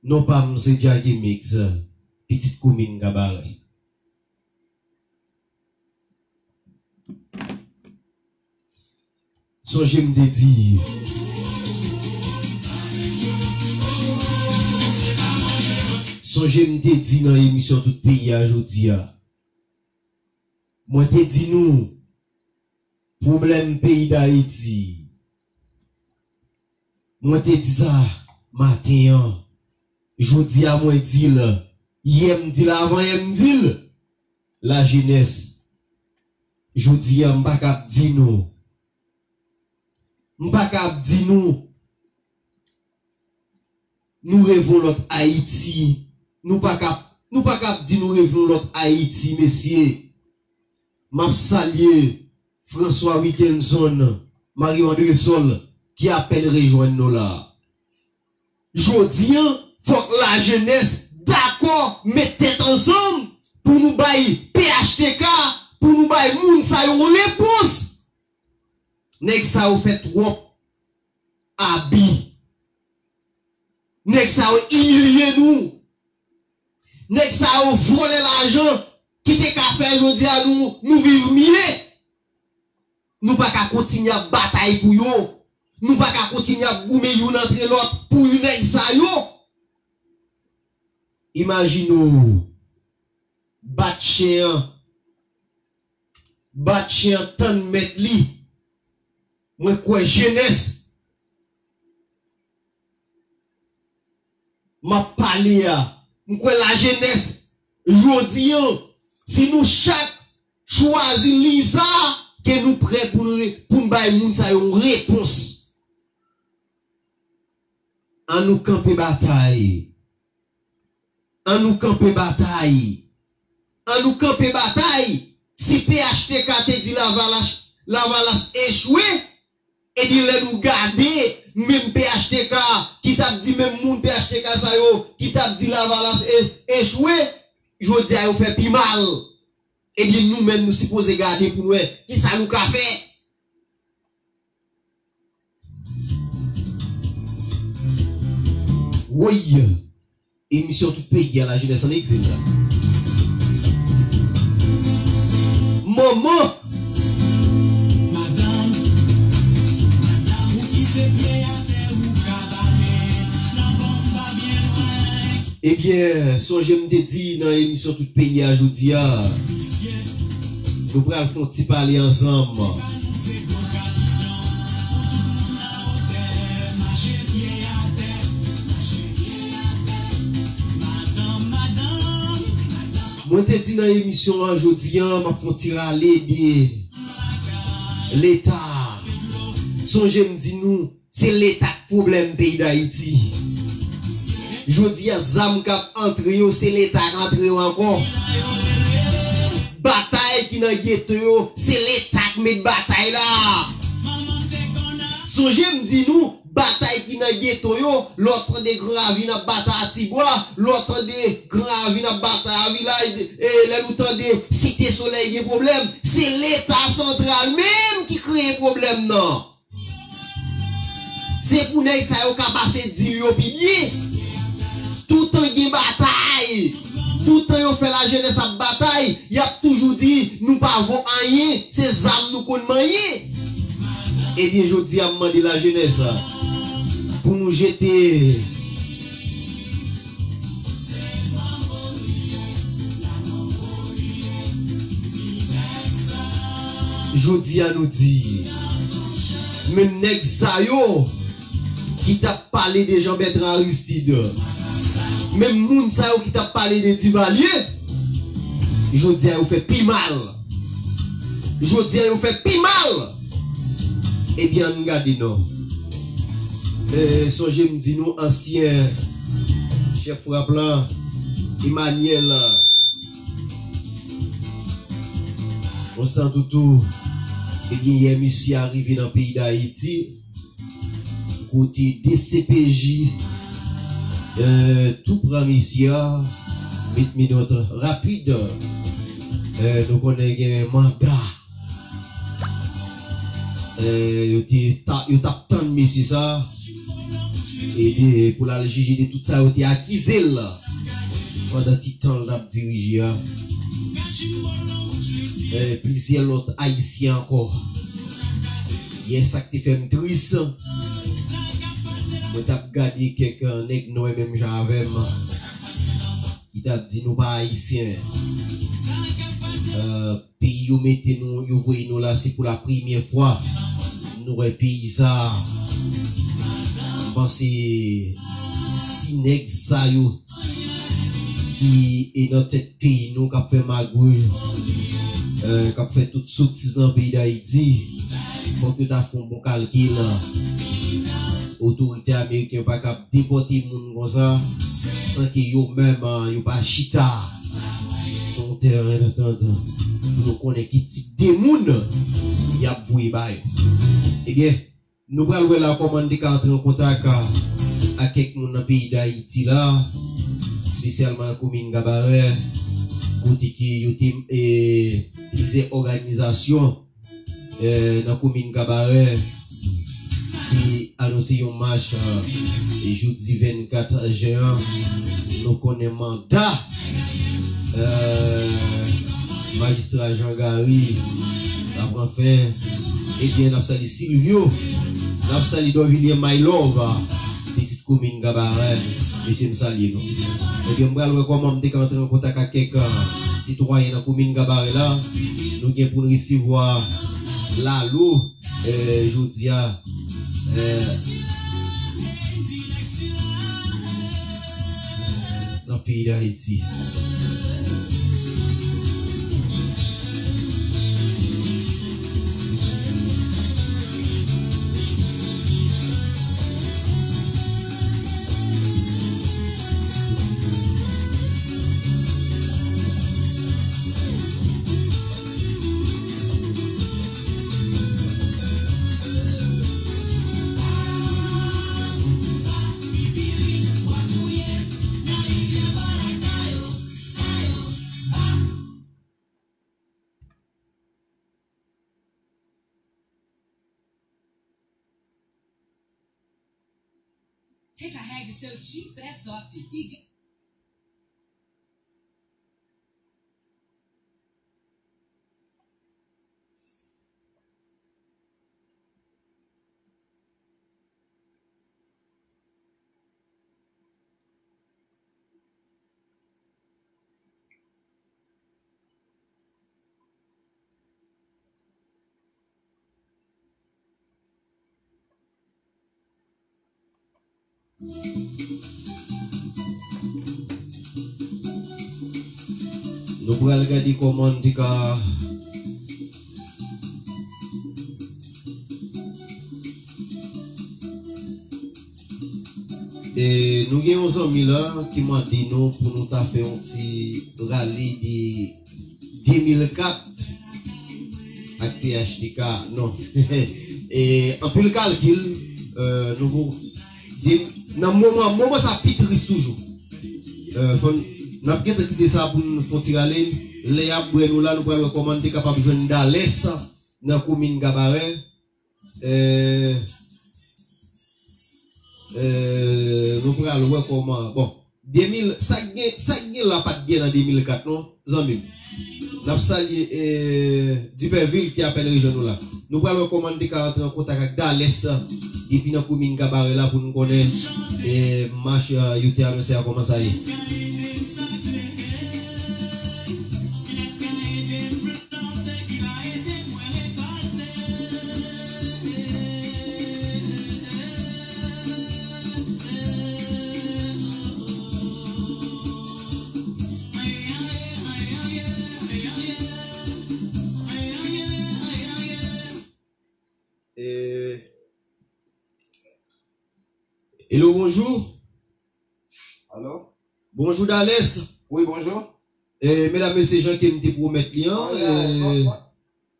Non pa m se Djaggy Mix. pitit komin Kabarè. Sonje m te di, sonje m te di nan emisyon Tout Peyi a jodi a, mwen te di nou, pwoblèm peyi Dayiti, mwen te di sa maten an, jodi a mwen di l, yè m di l, avan yè m di l, lajenès, jodi a m pa ka ap di nou, m pa ka ap di nou, nou reve yon lòt Ayiti, nou pa ka, nou pa ka ap di nou reve yon lòt Ayiti, mesye. M ap salye François Wickenson, Mario Andresol, ki apèn rejwenn nou la. Jodi a, fòk lajenès dakò met tèt ansanm pou nou bay P H T K, pou nou bay moun sa yo yon repons. Nèg sa yo fè twòp abi. Nèg sa yo imilye nou. Nèg sa yo vòlè lajan ki te ka fè jodi a nou, nou viv mye. Nou pa ka kontinye ap batay pou yo. Nou pa ka kontinye ap goumen youn antre lòt pou yon nèg sa yo. Imajine w, bat chen an, bat chen an tann mèt li. Mwen kwè jenès m ap pale a, m kwè lajenès jodi an, si nou chak chwazi liy sa, ke nou prè pou nou re-, pou n bay moun sa yo yon repons. An nou kanpe batay. An nou kanpe batay. An nou kanpe batay. Si P H T K te di Lavalas, Lavalas echwe, ebyen lè nou gade, menm P H T K ki t ap di, menm moun P H T K sa yo ki t ap di Lavalas e-, echwe, jodi a yo fè pi mal. Ebyen nou menm nou sipoze gade pou n wè kisa nou ka fè. Woy! Emisyon Tout Peyi a, lajenès an egzil la. Manman! Madanm, madanm, ou ki se pye atè ou ka pale, nan bon m pa byen lwen. Ebyen, sonje m te di nan emisyon Tout Peyi a jodi a, nou pral fè yon ti pale ansanm. Mwen te di nan emisyon an jodi a, m ap fè yon ti rale de Leta. Sonje m di nou, se Leta k pwoblèm peyi Dayiti. Jodi a, zam k ap antre yo, se Leta k antre yo ankò. Batay ki nan geto yo, se Leta k met batay la. Sonje m di nou, batay ki nan geto yo, lè w tande Gran Ravin ap batay a Tibwa, lè w tande Gran Ravin ap batay a Vilaj, e lè nou tande Site Solèy gen pwoblèm, se Leta santral menm ki kreye pwoblèm nan. Se pou nèg sa yo ka pase dil yo pi byen. Toutan gen batay, toutan yo fè lajenès ap batay, y ap toujou di, nou pa vo anyen, se zam nou konn manyen. Ebyen, jodi a, m mande lajenès pou nou jete Jodi a nou di, menm nèg sa yo ki t ap pale de Jean Bertrand Aristide, menm moun sa yo ki t ap pale de Duvalier, jodi a yo fè pi mal. Jodi a yo fè pi mal. Ebyen, ann gade non. E, sonje m di nou ansyen chèf frap lan, Emmanuel Constantoutoutou, ebyen, yè misye a rive nan peyi Dayiti, kote D C P J, e, tou pran misye a, met menòt rapid. E, nou konnen gen manda. E, yo te ta-, yo t ap tann mesye sa, e de, pou l al jije de tout sa yo te akize l. Pandan ti tan l t ap dirije a, eh, plizyè lòt Ayisyen ankò. Yè, sa k te fè m tris, mwen t ap gade kèk, eh, nèg nwè menm jan avè m, ki t ap di nou pa Ayisyen. Eh, peyi yo mete nou, yo voye nou la, se pou la premyè fwa nou wè peyi sa. M panse si nèg sa yo ki e nan tèt peyi nou k ap fè magouy, eh, k ap fè tout sotiz nan peyi Dayiti, fòk yo ta fè yon bon kalkil. Otorite ameriken yo pa kab depòte moun konsa san ke yo menm, ah, yo pa chita sou yon tèren dantant pou yo konnen ki tip de moun y ap voye ba yo. Ebyen, nou pral wè la kòman n te ka antre an kontak a, ak kèk moun nan peyi Dayiti la, espesyalman nan komin Gabarè, kote ke yo te, e, plizyè òganizasyon, e, nan komin Gabarè ki anonse yon mach, e, e, jodi vennkat jen an. Nou konnen manda, e, majistra Jean Garry la pran fen. Ebyen, n ap salye Silvio, n ap salye Dorvilien My Love, pitit komin Gabarè. Mesye, m salye nou. Ebyen, m pral wè kòman m te ka antre an kontak ak kèk, e, sitwayen nan komin Gabarè la. Nou gen pou n resevwa Lalo, e, jodi a, e, nan peyi Dayiti. Nou pral gade kòman n te ka, e, nou gen yon zanmi la ki mande nou pou nou ta fè yon ti rale de de mil kat ak P H T K, non. E, anpil kalkil, e, nou pou, de, nan moman, moman sa pi tris toujou. E, fò n, n ap gentan kite sa pou n fè yon ti rale. Lè y ap bwè nou la, nou pral wè kòman n te kapab jwenn Dalès nan komin Gabarè. E, e, nou pral wè kòman, bon, de mil, sa k gen, sa k gen la pa t gen nan de mil kat non, zanmi m. N ap salye, e, Dipèvil ki apèn rejwenn nou la. Nou pral wè kòman n te ka antre an kontak ak Dalès, depi nan komin Gabarè la pou n konnen, e, mach, e, yo te anonse a kòman sa ye. E, hello, bonjou. Alo? Bonjou, Dalès. Wi, bonjou. E, medam, mesye, jan ke m te pwomèt li an, e,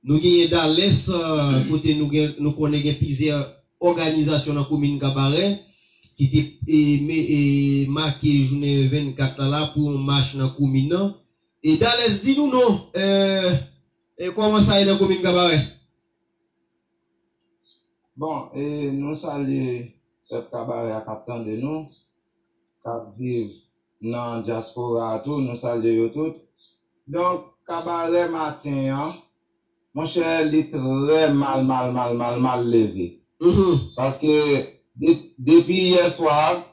nou genyen Dalès, e, kote nou gen, nou konnen gen plizyè òganizasyon nan komin Gabarè ki te, e, me, e, make jounen vennkat la, la pou yon mach nan komin nan. E Dalès, di nou non, e, e, kòman sa ye nan komin Gabarè? Bon, e, nou salye pèp Kabarè a k ap tande nou, k ap viv nan dyaspora a tou, nou salye yo tout. Donk, kabarè maten an, monchè, li trè mal, mal, mal, mal, mal leve. Paske de- depi yè swa,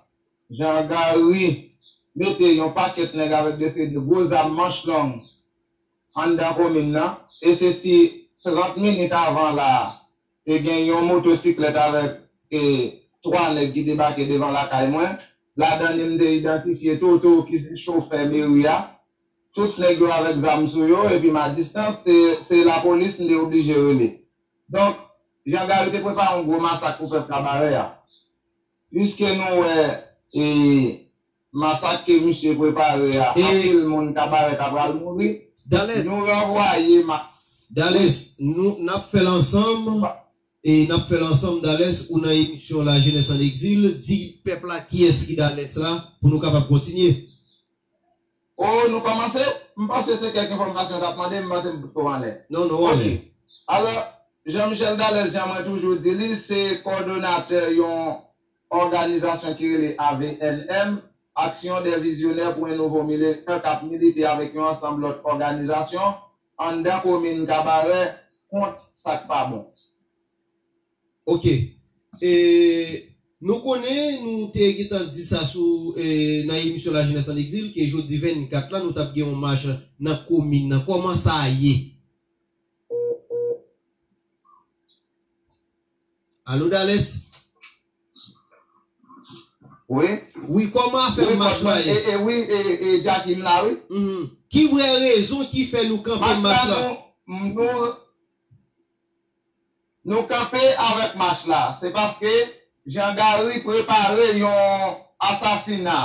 Jean Gary mete yon pakèt nèg avèk de seri de gwo zam manch long anndan komin nan, e se si trant minit avan la a, te gen yon motosiklèt avèk e, twa nèg ki debake devan lakay mwen. Ladan li, m te idantifye Toto ki se chofè meri a. Tout nèg yo avèk zam sou yo, epi m a distans, se, se lapolis m te oblije rele. Donk, Jean Gary te prepare yon gwo masak pou pèp Kabarè a. Piske nou wè e, masak ke misye prepare a, anpil moun Kabarè ta pral mouri, nou ranvwaye ma- Dales, nou n ap fè l ansanm, e n ap fè l ansanm, Dales, ou nan emisyon La Jeunesse en Exil, di pèp la kiyès ki Dales la, pou nou kapab kontinye. O, nou kòmanse? M panse se kèk enfòmasyon w t ap mande, m panse m pito anlè. Non, non, anlè. Ok. Alò, Jean Michel Dales, jan mwen toujou di li, se kòdonatè yon òganizasyon ki rele A V N M, Action des Visionnaires pour un Nouveau Millénaire, k ap milite avèk yon ansanm lòt òganizasyon anndan komin Kabarè kont sa k pa bon. Ok. E, nou konnen, nou te gentan di sa sou, e, nan emisyon La Jeunesse en Exil, ke jodi vennkat la, nou t ap gen yon mach nan komin nan. Kòman sa ye? Alo, Dales? Wi. Wi, kòman afè mach la ye? E, e, wi, e, e, Jackie, m la, wi. Mhm. Ki vrè rezon ki fè nou kanpe mach la? Nou, nou, nou kanpe avèk mach la. Se paske Jean Gary prepare yon asasina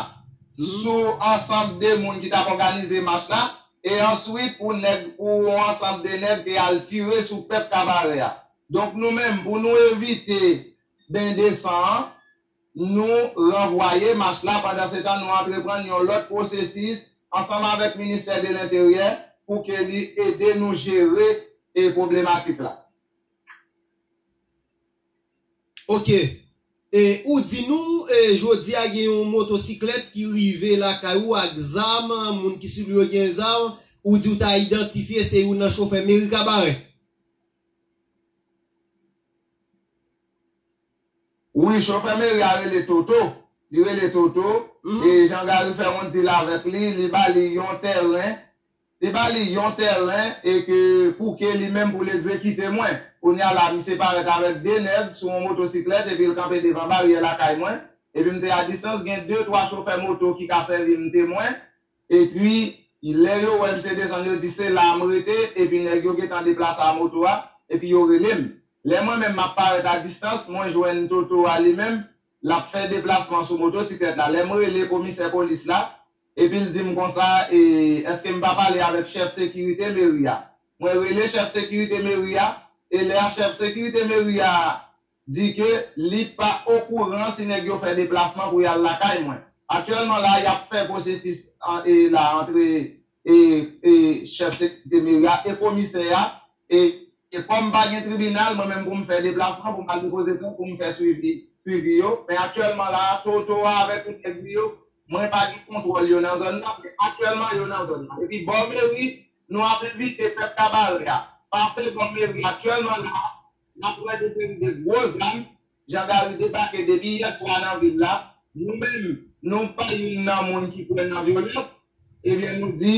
sou ansanm de moun ki t ap òganize mach la. E answit, pou nèg, pou yon ansanm de nèg te al tire sou pèp Kabarè a. Donk, nou menm, pou nou evite ben de san an, nou ranvwaye mach la. Pandansetan, nou antreprann yon lòt pwosesis ansanm avèk Ministè de Lenteryè pou ke li ede nou jere e pwoblematik la. Ok. E ou di nou, e, jodi a gen yon motosiklèt ki rive lakay ou ak zam, moun ki sou li yo gen zam, ou di ou ta idantifye se youn nan chofè meri Kabarè. Wi, chofè meri a rele Toto. Li rele Toto. E Jean Gary fè yon dil avèk li, li ba li yon tèren. Li ba li yon tèren e ke pou ke li menm pou l egzekite mwen. Kounye a la, misye parèt avèk de nèg sou yon motosiklèt epi l kanpe devan baryè lakay mwen. Epi m te a distans, gen de, twa chofè moto ki ka sèvi m temwen. Epi, lè yo wè m se desann, yo di se la a m rete, epi nèg yo gentan deplase a moto a, epi yo rele m. Lè mwen menm m ap parèt a distans, mwen jwenn Toto a li menm, l ap fè deplasman sou motosiklèt la. Lè m rele komisè polis la, epi l di m konsa, e, èske m pa pale avèk chèf sekirite meri a? Mwen rele chèf sekirite meri a, e lè a chèf sekirite meri a di ke li pa okouran si nèg yo fè deplasman pou y al lakay mwen. Aktyèlman la, y ap fè pwosesis an, e, la antre e, e chèf sekirite meri a e komisè a, e, e kòm pa gen tribinal, mwen menm pou m fè deplasman, pou m al depoze plent, pou m fè swivi, swivi yo. Men aktyèlman la, Toto a avèk tout nèg li yo, mwen pa gen kontwòl yo nan zòn nan, men aktyèlman yo nan zòn nan. Epi bò meri, nou ap envite pèp Kabarè a pase bò meri aktyèlman la, n ap wè de seri de gwo zam, Jean Gary debake depi yè swa nan vil la. Nou menm, nou pa youn nan moun ki kwè nan vyolans. Ebyen, nou di,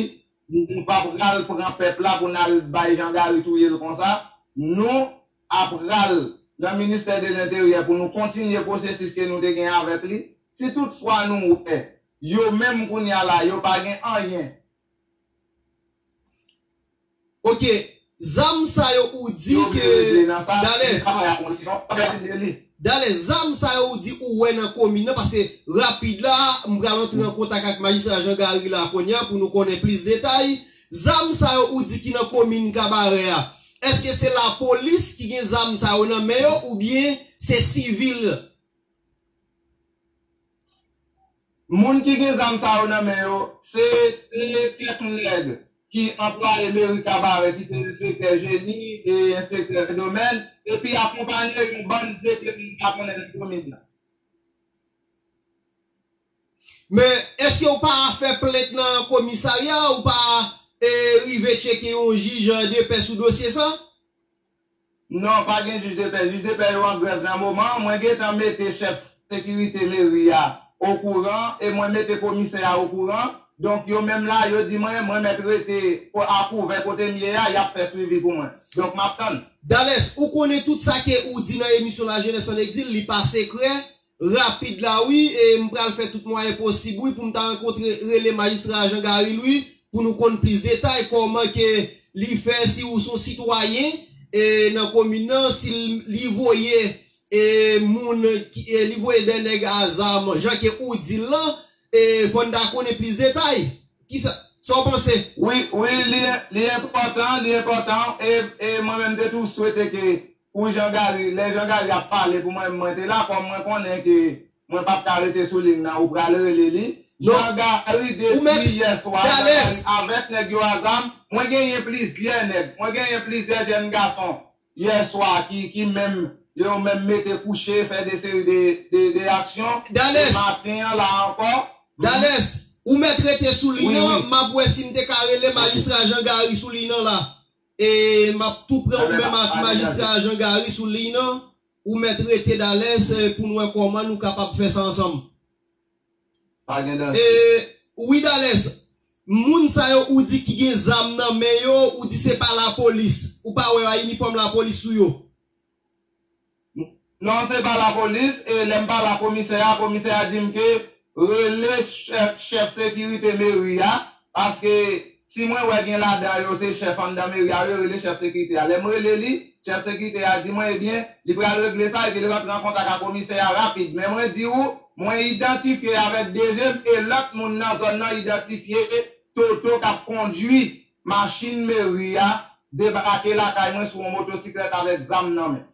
nou pa pral pran pèp la pou n al bay Jean Gary touye l konsa. Nou ap pral nan ministè de lenteryè pou nou kontinye pwosesis ke nou te gen avèk li. Si toutfwa nou wè yo menm kounye a la, yo pa gen anyen. Ok, zam sa yo ou di ke Dales, Dales, zam sa yo ou di ou wè nan komin nan, paske rapid la, m pral antre an kontak ak majistra Jean Gary la kounye a pou nou konnen plis detay. Zam sa yo ou di ki nan komin Kabarè a, èske se lapolis ki gen zam sa yo nan men yo oubyen se sivil? Moun ki gen zam sa yo nan men yo, se, se kèk nèg ki anplwaye meri Kabarè, ki se enspektè jeni e enspektè domèn, epi akonpaye yon bann de moun pa konnen nan komin nan. Men, èske ou pa fè plent nan komisarya, ou pa e, rive tcheke yon jij de pè sou dosye sa? Non, pa gen jij de pè. Jij de pè yo an grèv nan moman. Mwen gentan mete chèf sekirite meri a okouran e mwen mete komisè a okouran. Donk, yo menm la, yo di mwen, mwen mèt rete a kouvè kote m ye a, y ap fè swivi pou mwen. Donk, m ap tann. Dales, ou konnen tout sa ke ou di nan emisyon Lajenès an Egzil, li pa sekrè. Rapid la wi, e m pral fè tout mwayen posib wi pou m ta rankontre, rele majistra Jean Garry Louis pou nou konn plis detay kòman ke li fè, si ou se yon sitwayen e nan komin nan, si li voye e moun ki e li voye de nèg a zam jan ke ou di l lan, e fò n ta konnen plis detay. Kisa sa w panse? Wi, wi, li, li enpòtan, li enpòtan, e, e mwen menm te tou swete ke Pou Jean Garry, lè Jean Garry ap pale pou mwen, mwen te la, kòm mwen konnen ke mwen p ap ka rete sou liy nan, ou pral rele li. Jean Garry depi yè swa, Jean Garry avèk nèg yo a zam, mwen genyen plizyè nèg, mwen genyen plizyè jèn gason yè swa ki, ki menm, yo menm mete kouche, fè de seri de, de, de aksyon, e maten an la ankò. Dales, ou mèt rete sou liy nan, m ap wè si m te ka rele majistra Jean Garry sou liy nan la. E m ap tou pran ou menm ak majistra Jean Garry sou liy nan. Ou mèt rete Dales pou n wè kòman nou kapab fè sa ansanm. Pa gen danje. E, wi Dales, moun sa yo ou di ki gen zam nan men yo, ou di se pa lapolis. Ou pa wè inifòm lapolis sou yo. Non, se pa lapolis, e lè m pale ak komisè a, komisè a di m ke rele chèf, chèf sekirite meri a, paske si mwen wè gen ladan yo se chèf anndan meri a, yo rele chèf sekirite a. Lè m rele li, chèf sekirite a di mwen, ebyen, li pral regle sa, epi l rantre an kontak ak komisè a rapid. Men mwen di ou, mwen idantifye avèk de je m, e lòt moun nan zòn nan idantifye Toto k ap kondui machin meri a debake lakay mwen sou yon motosiklèt avèk zam nan men.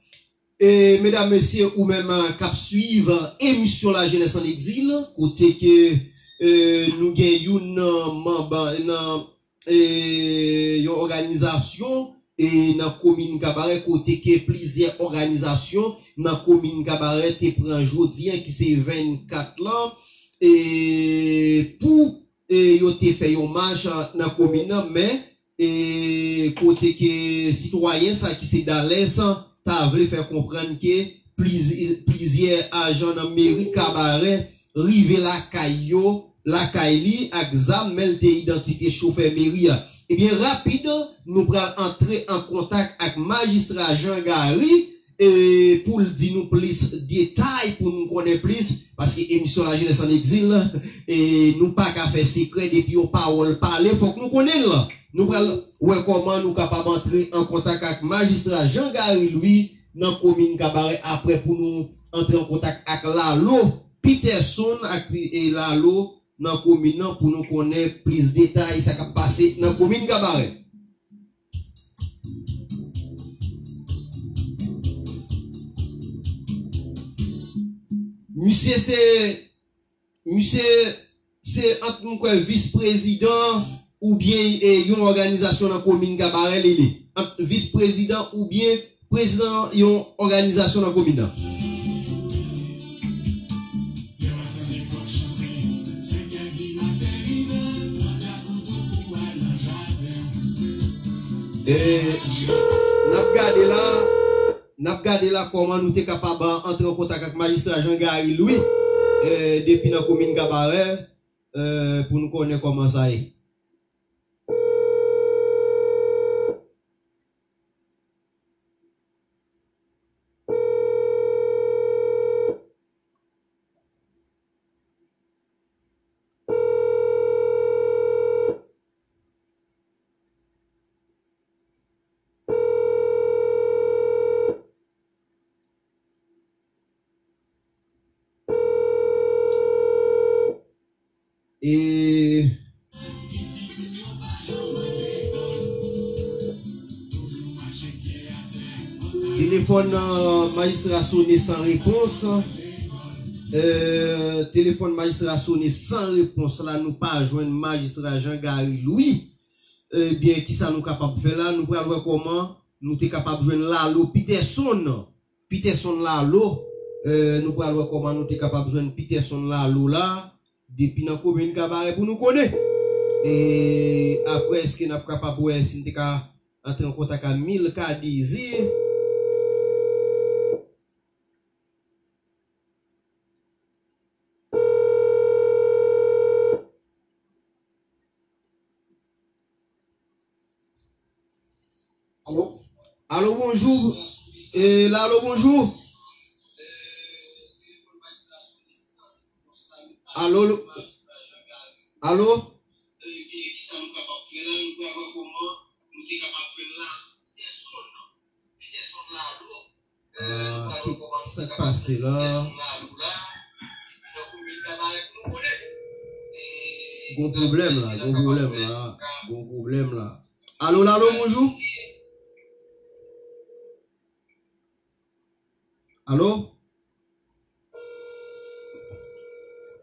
E medam, mesye, ou menm k ap swiv emisyon Lajenès an Egzil, kote ke e, nou gen youn nan manm nan e, yon òganizasyon e, nan komin Kabarè, kote ke plizyè òganizasyon nan komin Kabarè te pran jodi a ki se vennkat lan e, pou e, yo te fè yon mach nan komin nan, men e, kote ke sitwayen sa ki se Dales ta vle fè konprann ke pliz, plizyè ajan nan meri Kabarè rive lakay yo, lakay li ak zam, men l te idantifye chofè meri a. Ebyen, rapid, nou pral antre an kontak ak majistra Jean Garry e, pou l di nou plis detay, pou nou konnen plis, paske emisyon Lajenès an Egzil, e, nou pa ka fè sekrè, depi yon pawòl pale, fòk nou konnen l. Nou pral wè kòman nou kapab antre an kontak ak majistra Jean Garry Louis nan komin Kabarè, apre pou nou antre an kontak ak Lalo Peterson ak e, Lalo nan komin nan pou nou konnen plis detay sa k ap pase nan komin Kabarè. Misye se, misye se ant m kwè vis prezidan oubyen e, yon òganizasyon nan komin Kabarè li ye. Ant vis prezidan oubyen prezidan yon òganizasyon nan komin nan. E, n ap gade la, n ap gade la kòman nou te kapab antre an kontak ak majistra Jean Garry Louis e, depi nan komin Kabarè e, pou nou konnen kòman sa ye. E telefòn majistra sone san repons. Telefòn majistra sone san repons la, nou pa jwenn majistra Jean Garry Louis. Ebyen, kisa nou kapab fè la? Nou pral wè kòman nou te kapab jwenn Lalo Peterson. Peterson Lalo. Nou pral wè kòman nou te kapab jwenn Peterson Lalo la. depi nan komin Kabarè pou nou konnen. E apre, èske n ap kapab wè si n te ka antre an kontak a Milka Désir? Alo? Alo, bonjou. E, Lalo, bonjou. Alo, lo- alo? Ah, ki, sa k pase la? Gon pwoblèm la, gon pwoblèm la, gon pwoblèm la. Alo, Lalo, bonjou. Alo?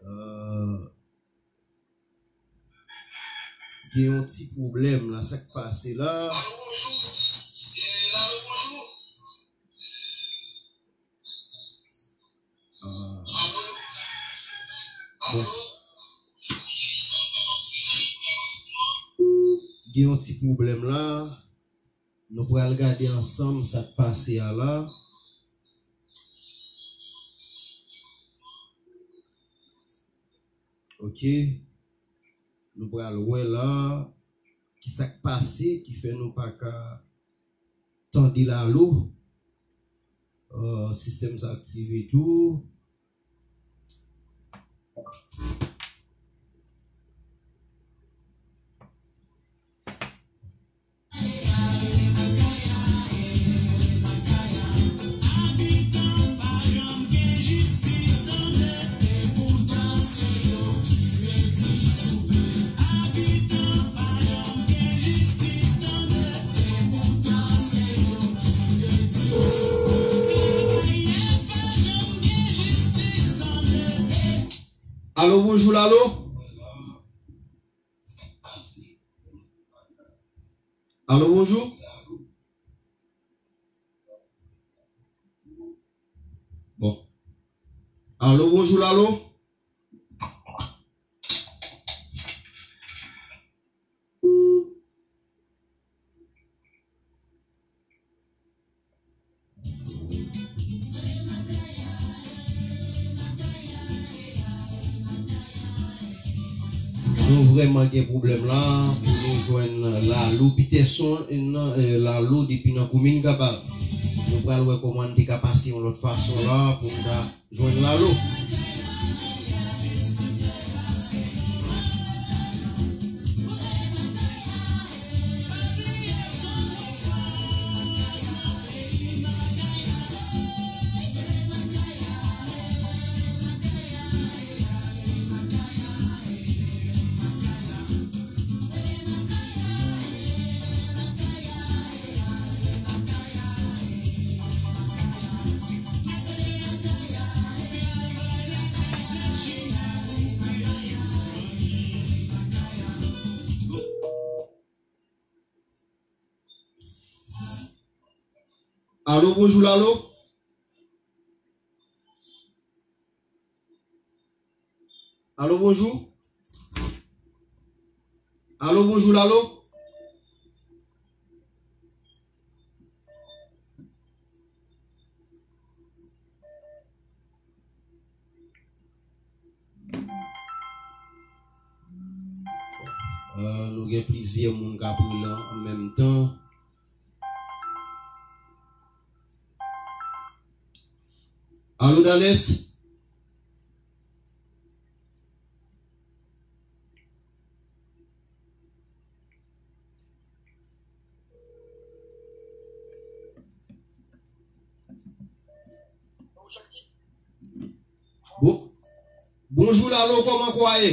Euh, Gen yon ti pwoblèm la, sa k pase la? Ah. Bon. Gen yon ti pwoblèm la. Nou pral gade ansanm sa k pase a la. Ok. Nou pral wè la ki sa k pase ki fè nou pa ka tande Lalo. Euh, sistèm sa aktive tou. Alo, bonjou, Lalo. Alo, bonjou. Bon. Alo, bonjou, Lalo. Nou vrèman gen pwoblèm la pou nou jwenn Lalo Peterson, eh, Lalo depi nan komin Kabarè. Nou pral wè kòman n te ka pase yon lòt fason la pou n ta jwenn Lalo. Alo, bonjou, Lalo. Alo, bonjou. Alo, bonjou, Lalo. Euh, nou gen plizyè moun k ap rele an menm tan. Alo, Dales? Bon, bonjou, Lalo, kòman kwa ye?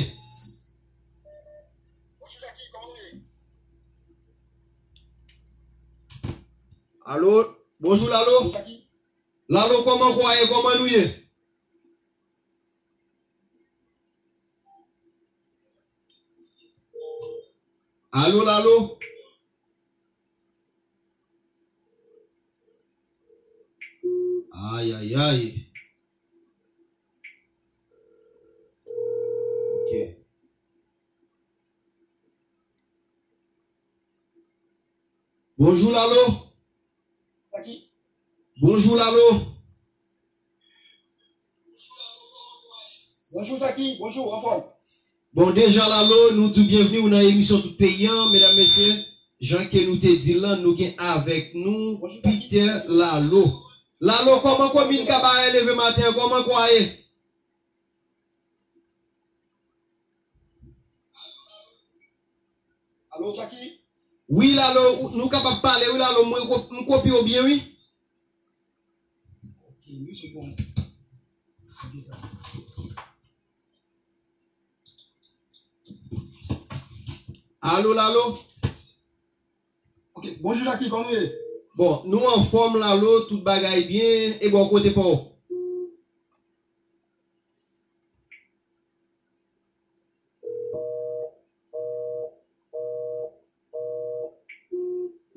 Alo, bonjou, Lalo. Lalo, kòman kwa ye? Kòman nou ye? Alo, Lalo? Ay, ay, ay. Bonjou Lalo. Zaki. Bonjou Lalo. Bonjou Zaki, bonjou, anfòm. Bon, deja Lalo, nou di w byenvni w nan emisyon Tout Peyi an, medam, mesye, jan ke nou te di l lan, nou gen avèk nou Peter Lalo. Lalo, kòman komin Kabarè leve maten an, kòman kò a ye? Alo, Jackie? Wi, Lalo, ou- nou kapab pale, wi, Lalo, mwen ko- m kopye w byen, wi. Ok, wi, se bon. Ok, sa. Alo, Lalo? Ok, bonjou, Jackie, kòman w ye? Bon, nou anfòm, Lalo, tout bagay byen, e bò kote pa w?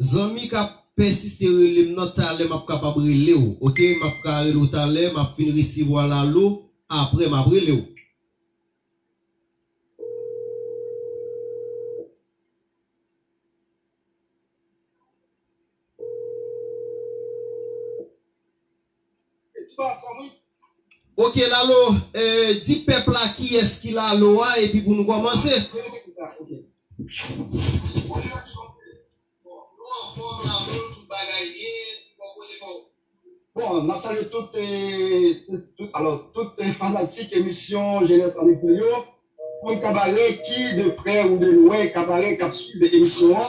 Zanmi k ap pèsiste rele m nan, talè m ap kapab rele w, oke? M ap ka rele w talè, m ap fin resevwa Lalo, apre m ap rele w. Ok, Lalo, eh, di pèp la kiyès ki Lalo a, epi pou nou kòmanse. Bon, n ap salye tout, eh, tout, alò, tout, eh, fanatik emisyon Jenès an Egzil yo. Moun Kabarè ki, de prè ou de lwen, Kabarè k ap swiv emisyon an.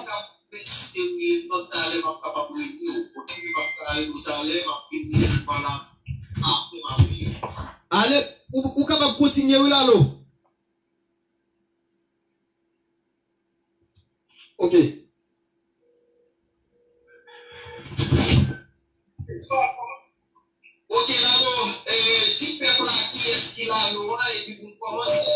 Ale, ou, ou kapab kontinye, wi, Lalo. Ok. Ok, Lalo, eh, di pèp la kiyès ki Lalo a, epi pou n kòmanse.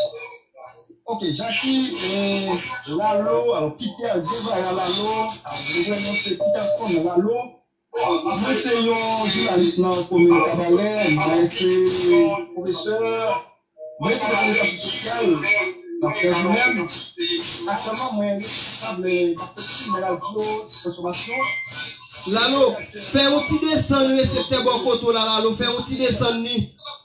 Ok, Jackie, eh, Lalo, alò, Peter Guevara Lalo, alò, nou konnen se Peterson Lalo. Mwen se yon jounalis nan komin Kabalè, mwen se pwofesè, mwen se nan kominikasyon sosyal, nan sèvis imen. Aktyèlman, mwen responsab nan radyo Transfòmasyon. Lalo, fè yon ti desann reseptè bò kote w la, Lalo, fè yon ti desann li.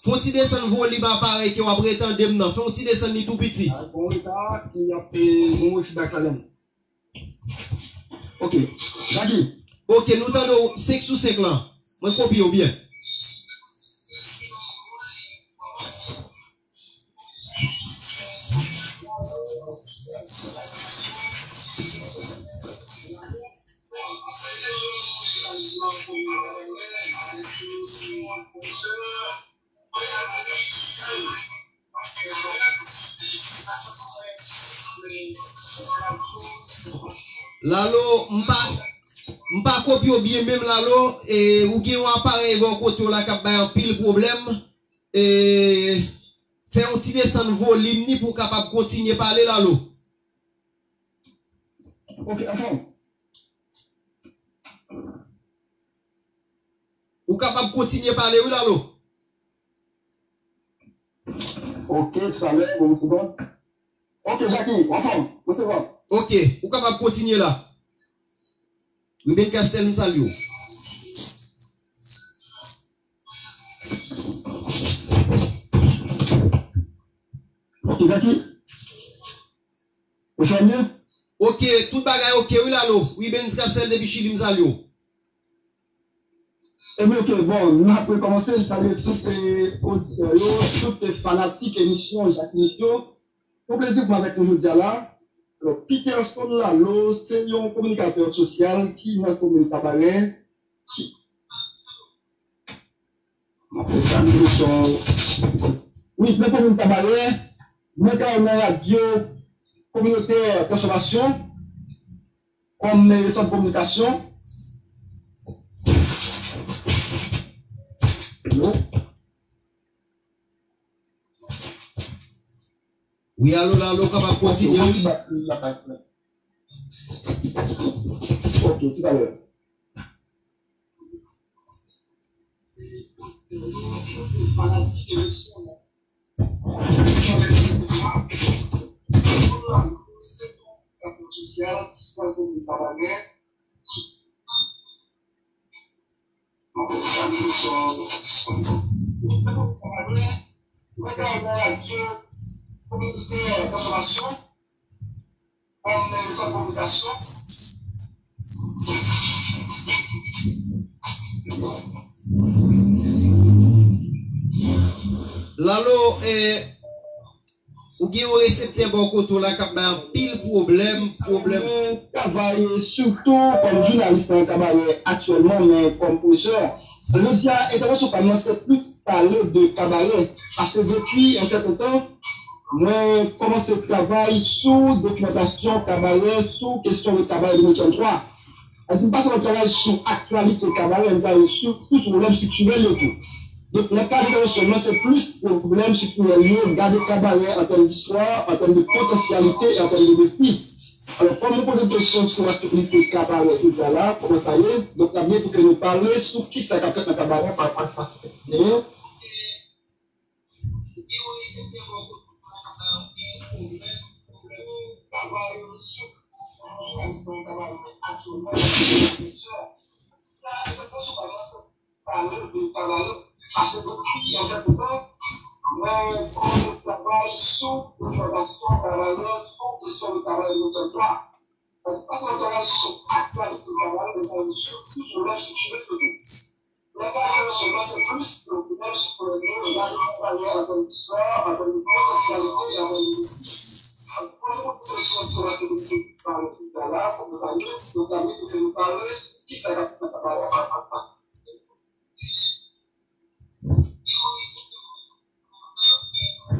Fè yon ti desann volim aparèy ke w ap retande m nan. Fè yon ti desann li tou piti. Gon reta, ki ap, eh, gon refidbak ladan l. Ok. Jackie. Ok, nou tande w senk sou senk lan. Mwen kopye w byen. Lalo, m pa, m pa kopye w byen menm, Lalo, e ou gen yon aparèy bò kote w la k ap bay anpil pwoblèm. E fè yon ti desann volim ni pou w kapab kontinye pale, Lalo. Ok, anfòm. Ou kapab kontinye pale, wi, Lalo. Ok, talè, bon, se bon. Ok, Jackie, anfòm, bon, se bon. Ok, ou kapab kontinye la. Ruben Castel, m salye w. Ok, Jackie. Ou sanble? Ok, tout bagay ok, wi, Lalo. Ruben Castel depi Chili, m salye w. Ebyen, ok, bon, n ap rekòmanse. M salye tout, eh, oditè yo, tout, eh, fanatik emisyon Jackie News yo. Yon plezi pou mwen avèk nou jodi a la. Alò, Peterson Lalo, se yon kominikatè sosyal ki nan komin Kabarè, ki, m ap fè sa, nou kesyon. Wi, nan komin Kabarè, mwen travay nan radyo kominotè Transfòmasyon. Kòm, eh, sant kominikasyon. Alo? Wi, alo, Lalo, kapab kontinye, wi. Ok, toutalè. Mwen travay nan radyo kominotè Transfòmasyon kòm zankominikasyon. Lalo, eh, ou gen yon reseptè bò kote w la k ap bay anpil pwoblèm, pwoblèm. Mwen travay sitou kòm jounalis nan kabarè aktyèlman, men kòm pwofesè. Jodi a, entèvansyon pa m nan se plis pale de kabarè, paske depi yon sèten tan, mwen kòmanse travay sou dokimantasyon kabarè, sou kesyon de kabarè de mil venntwa. Sa di m pa sèlman travay sou aktyalite kabarè, m travay sou tout pwoblèm estriktirèl yo tou. Donk, nan kad entèvansyon mwen, se plis pwoblèm estriktirèl yo, gade kabarè an tèm distwa, an tèm de potansyalite e an tèm de defi. Alò, kòm nou poze kesyon sou aktyalite kabarè jodi a la, kòman sa ye? Donk, n ap gen pou ke nou pale sou kisa k ap fèt nan kabarè pa rapò ak sa ki genyen. Mwen kòmanse travay sou dokimantasyon kabarè, sou kesyon de kabarè de mil venntwa. Paske mwen travay sou aktyalite kabarè, men sa yo sou sou pwoblèm estriktirèl yo tou. Nan kabarè sèlman, se plis pwoblèm estriktirèl yo, gade kabarè an tèm distwa, an tèm de potansyalite e an tèm de defi. Alò, poze mwen kesyon sou aktyalite kabarè jodi a la, kòman sa ye, donk n ap gen pou ke nou pale sou kisa k ap fèt nan kabarè pa rapò ak sa.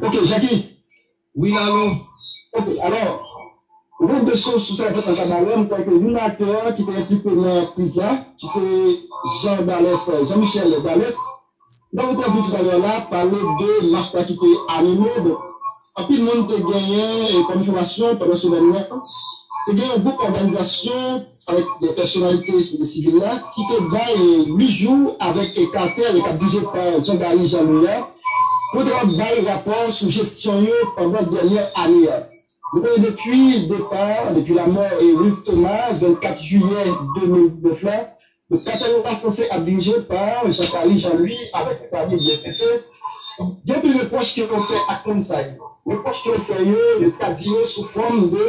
Ok, Jackie. Wi, Lalo. Ok, alò, ou konn de sou, sou sa k fèt nan kabarè, m kwè ke youn nan aktè ki te enplike nan kriz la, ki se Jean Dales, Jean Michel Dales, nan entèvyou toutalè la, pale de mach la ki te anime. Donk, anpil moun te genyen, e, kòm enfòmasyon pandan semèn nan, te gen yon gwoup òganizasyon avèk de pèsonalite sosyete sivil la ki te bay, e, uit jou avèk, e, katè k ap dirije pa Jean Gary Jean Louis a, pou te kapab bay rapò sou jesyon yo pandan dènyè ane a. Nou konnen depi depa, depi lanmò, e, Wills Thomas, vennkat jiyè de mil diznèf la, donk katè yo la sanse ap dirije pa Jean Gary Jean Louis avèk yon pami de F F E. Gen anpil repwòch ke yo fè ak moun sa yo. Repwòch ke yo fè yo, yo tradui yo sou fòm de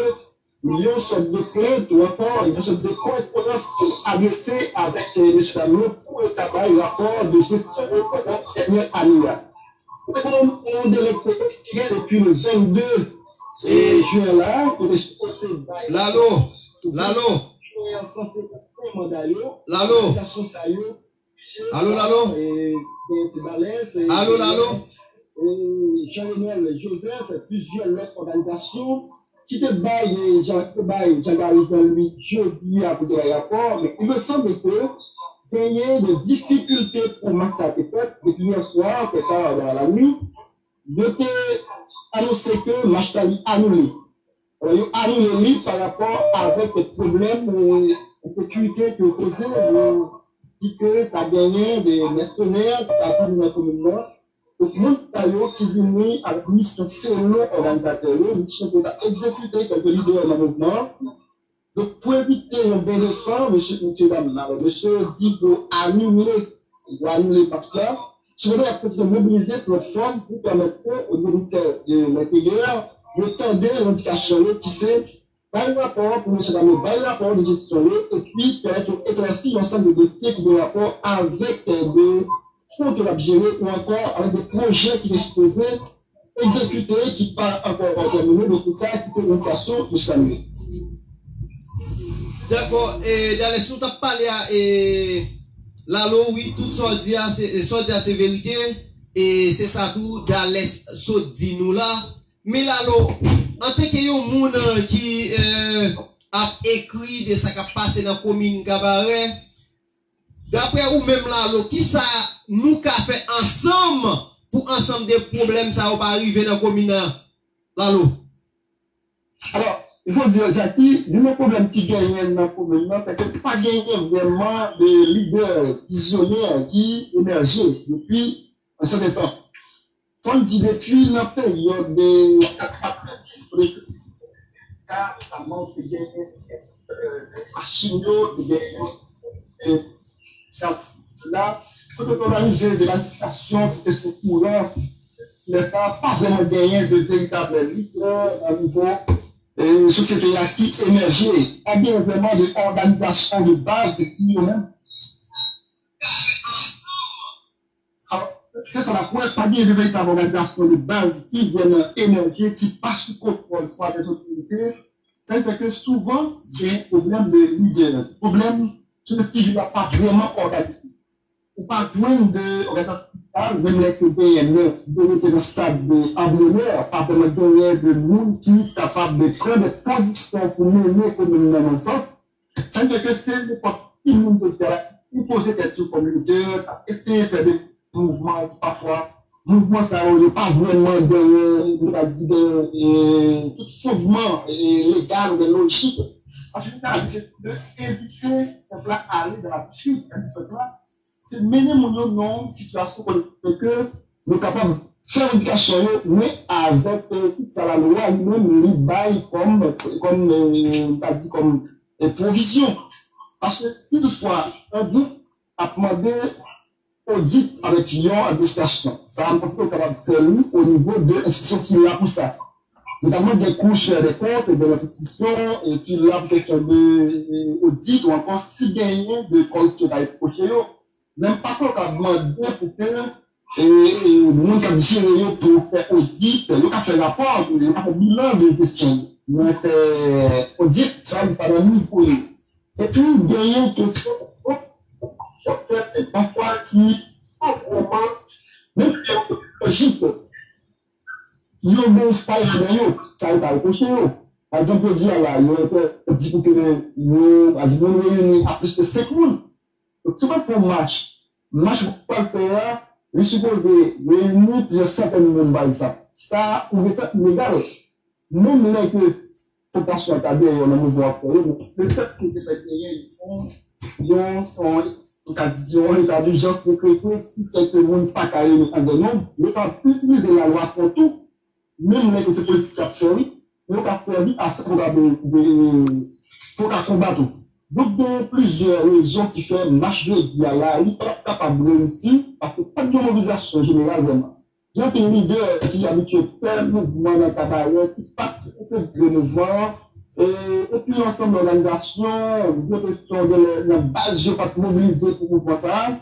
yon sòt de plent ou ankò yon sòt de korespondans ki adrese avèk, eh, mesye dam yo pou yo ta bay rapò de jesyon yo pandan dènyè ane a. Mwen gen yon delè ki te estime depi le vennde, eh, jen la, ki te sipoze bay Lalo, Lalo, jen an sanse fen manda yo, Lalo. Òganizasyon sa yo, Alo, Lalo. eh, Bensi Balès, eh, Alo, Lalo. eh, Jean Renel Joseph, plizyè lòt òganizasyon ki te bay, eh, Jean, ki te bay Jean Gary Jean Louis jodi a pou te bay rapò, men il me semble que genyen de difikilte pou mach sa te fèt depi yè swa, tè ta, dans la nuit. Yo te anonse ke mach la li anile. Alò, yo anile li pa rapò avèk pwoblèm, eh, ensekirite ke yo poze, yo di ke ta genyen de mèsenè ki ta vini nan komin nan. Donk, moun sa yo ki vini avèk misyon selon òganizatè yo, misyon pou ta egzekite kèlke lidè nan mouvman an. Donk, pou evite yon ben de san, mesye, mesye dam, alò, mesye di pou anile, pou anile mach la. Sepandan, y ap kontinye mobilize platfòm pou pèmèt ke, o nivo ministè de Lenteryè, yo tande revandikasyon yo ki se bay rapò pou mesye dam yo bay rapò de jesyon yo, epi pèmèt yo eklèsi yon ansanm de dosye ki gen rapò avèk, eh, de fon ke l ap jere ou ankò avèk de pwojè ki te sipoze egzekite ki pa ankò tèmine, donk se sa ki te yon fason de chanje. Dakò, e, Dales, nou t ap pale a, e, Lalo, wi, tout sa w di a, se, sa w di a se verite, e se sa tou Dales sot di nou la. Men Lalo, antanke yon moun, e, ki, e, ap ekri de sa k ap pase nan komin Kabarè, daprè ou menm Lalo, kisa nou ka fè ansanm pou ansanm de pwoblèm sa yo pa rive nan komin nan, Lalo? Alò, il faut dire, Jackie, youn nan pwoblèm ki genyen nan komin nan, se ke pa genyen vrèman de lidè vizyonè ki emèje depi yon sèten tan. Fò n di depi nan peryòd katrevenndis pou rive sindika, notamman, te genyen, eh, machin yo, te genyen, eh, la, Kote yo te òganize de manifestasyon ki te sou kouran, lè sa a, pa vrèman genyen de veritab lidè nan nivo e, sosyete a ki emèje. Pa gen vrèman de òganizasyon de baz ki yo menm. Se sa n ap wè, pa gen de veritab òganizasyon de baz ki vin emèje, ki pa sou kontwòl swa de otorite. Sa vle di ke souvan, gen pwoblèm de lidè. Pwoblèm, sosyete sivil la pa vrèman òganize. Ou pa jwenn de òganizasyon sivil, menm lè ke genyen, men yo rete nan stad de anbriyonè, pa vrèman genyen de moun ki kapab de pran de pozisyon pou mennen komin nan yon sans. Sa vle di ke se nenpòt ki moun ki la, ki poze tèt yo kòm lidè, k ap eseye fè de mouvman, pafwa, mouvman sa yo, yo pa vrèman genyen, nou ka di, genyen e, tout fondman e, legal oubyen lojik. Paske nou ka abitye de envite pèp la ale dan la pwousuit, envite pèp la, se mennen moun yo nan yon sitiyasyon kote ke yo kapab fè revandikasyon yo, men avèk e, tout sa lalwa li menm li bay kòm, kòm e, nou ka di kòm e, pwovizyon. Paske si toutfwa yon gwoup ap mande odit avèk yon administrasyon, sa a, m panse yo kapab fè li o nivo de enstitisyon ki la pou sa. Notamman gen kou Chè dè Kont, gen enstitisyon e, ki la pou kesyon de e, odit ou ankò si genyen de kòripsyon ta repwoche yo. Men m pa kwè yo ka mande pou ke e, e, moun k ap jere yo pou fè odit, yo ka fè rapò, yo ka fè bilan de jesyon yo. Men fè odit, sa li pa nan nivo yo. Epi genyen kesyon k ap fèt pafwa ki pa vrèman, menm lè yo lojik, yo gen fay ladan yo, sa yo ka repwoche yo. Pa egzanp, jodi a la, yo entèdi pou ke yo, pa egzanp, moun reyini a plis ke senk moun. Donk, si w ap fè yon mach, mach ou pral fè a, li sipoze reyini plizyè santèn moun, pa egzanp. Sa, ou gentan ilegal. Menm lè ke popilasyon an ta dèyè w nan mouvman w ap fè yo, men lefètke gentan genyen yon, yon, yon, nou ka di, yon eta dijans dekrete ki fè ke moun pa ka reyini an gran nonb, yo ka itilize lalwa kont ou, menm lè ke se politik y ap fè, wi, yo ka sèvi a sa pou ka, pou ka konbat ou. Donk, gen plizyè rezon ki fè mach jodi a la, li p ap kapab reyisi, paske pa t gen mobilizasyon jeneral vrèman. Gen anpil lidè ki abitye fè mouvman nan kabarè, ki pa t entegre mouvman an, e, epi yon ansanm òganizasyon, gen kesyon de lè nan baz yo pa t mobilize pou mouvman sa a.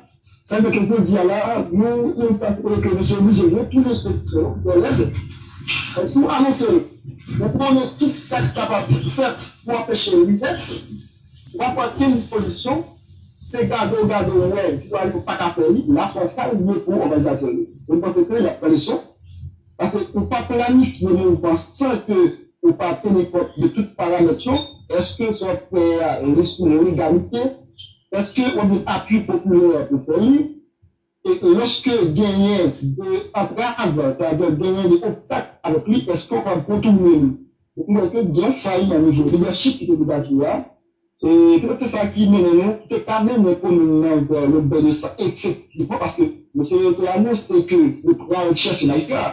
Sa vle di ke jodi a la, nou, nou santi kote ke misye oblije retounen sou ekstrè yo, pou fè lèd. Men si w anonse l, ou konnen tout sa k kapab fèt pou anpeche l rive, ou pa pran okenn dispozisyon, se gade w gade w wè, ki w pa ka fè li, l ap fè sa l ye pou òganizatè yo. Mwen panse ke y ap pran leson, paske ou pa planifye mouvman san ke ou pa teni kont de tout paramèt yo. Èske sa w ap fè a, li sou legalite? Èske w gen apui popilè pou fè li? E lòske genyen de antrav, sètadi genyen de obstak avèk li, èske w kapab kontounen li? Donk, m wè ke gen fay nan nivo lidèchip ki te degaje a. E petèt se sa ki mennen nou, ki te ka mennen komin nan vè le bè de sa, efektivman, paske mesye yo te anonse ke yo pral chèche majistra.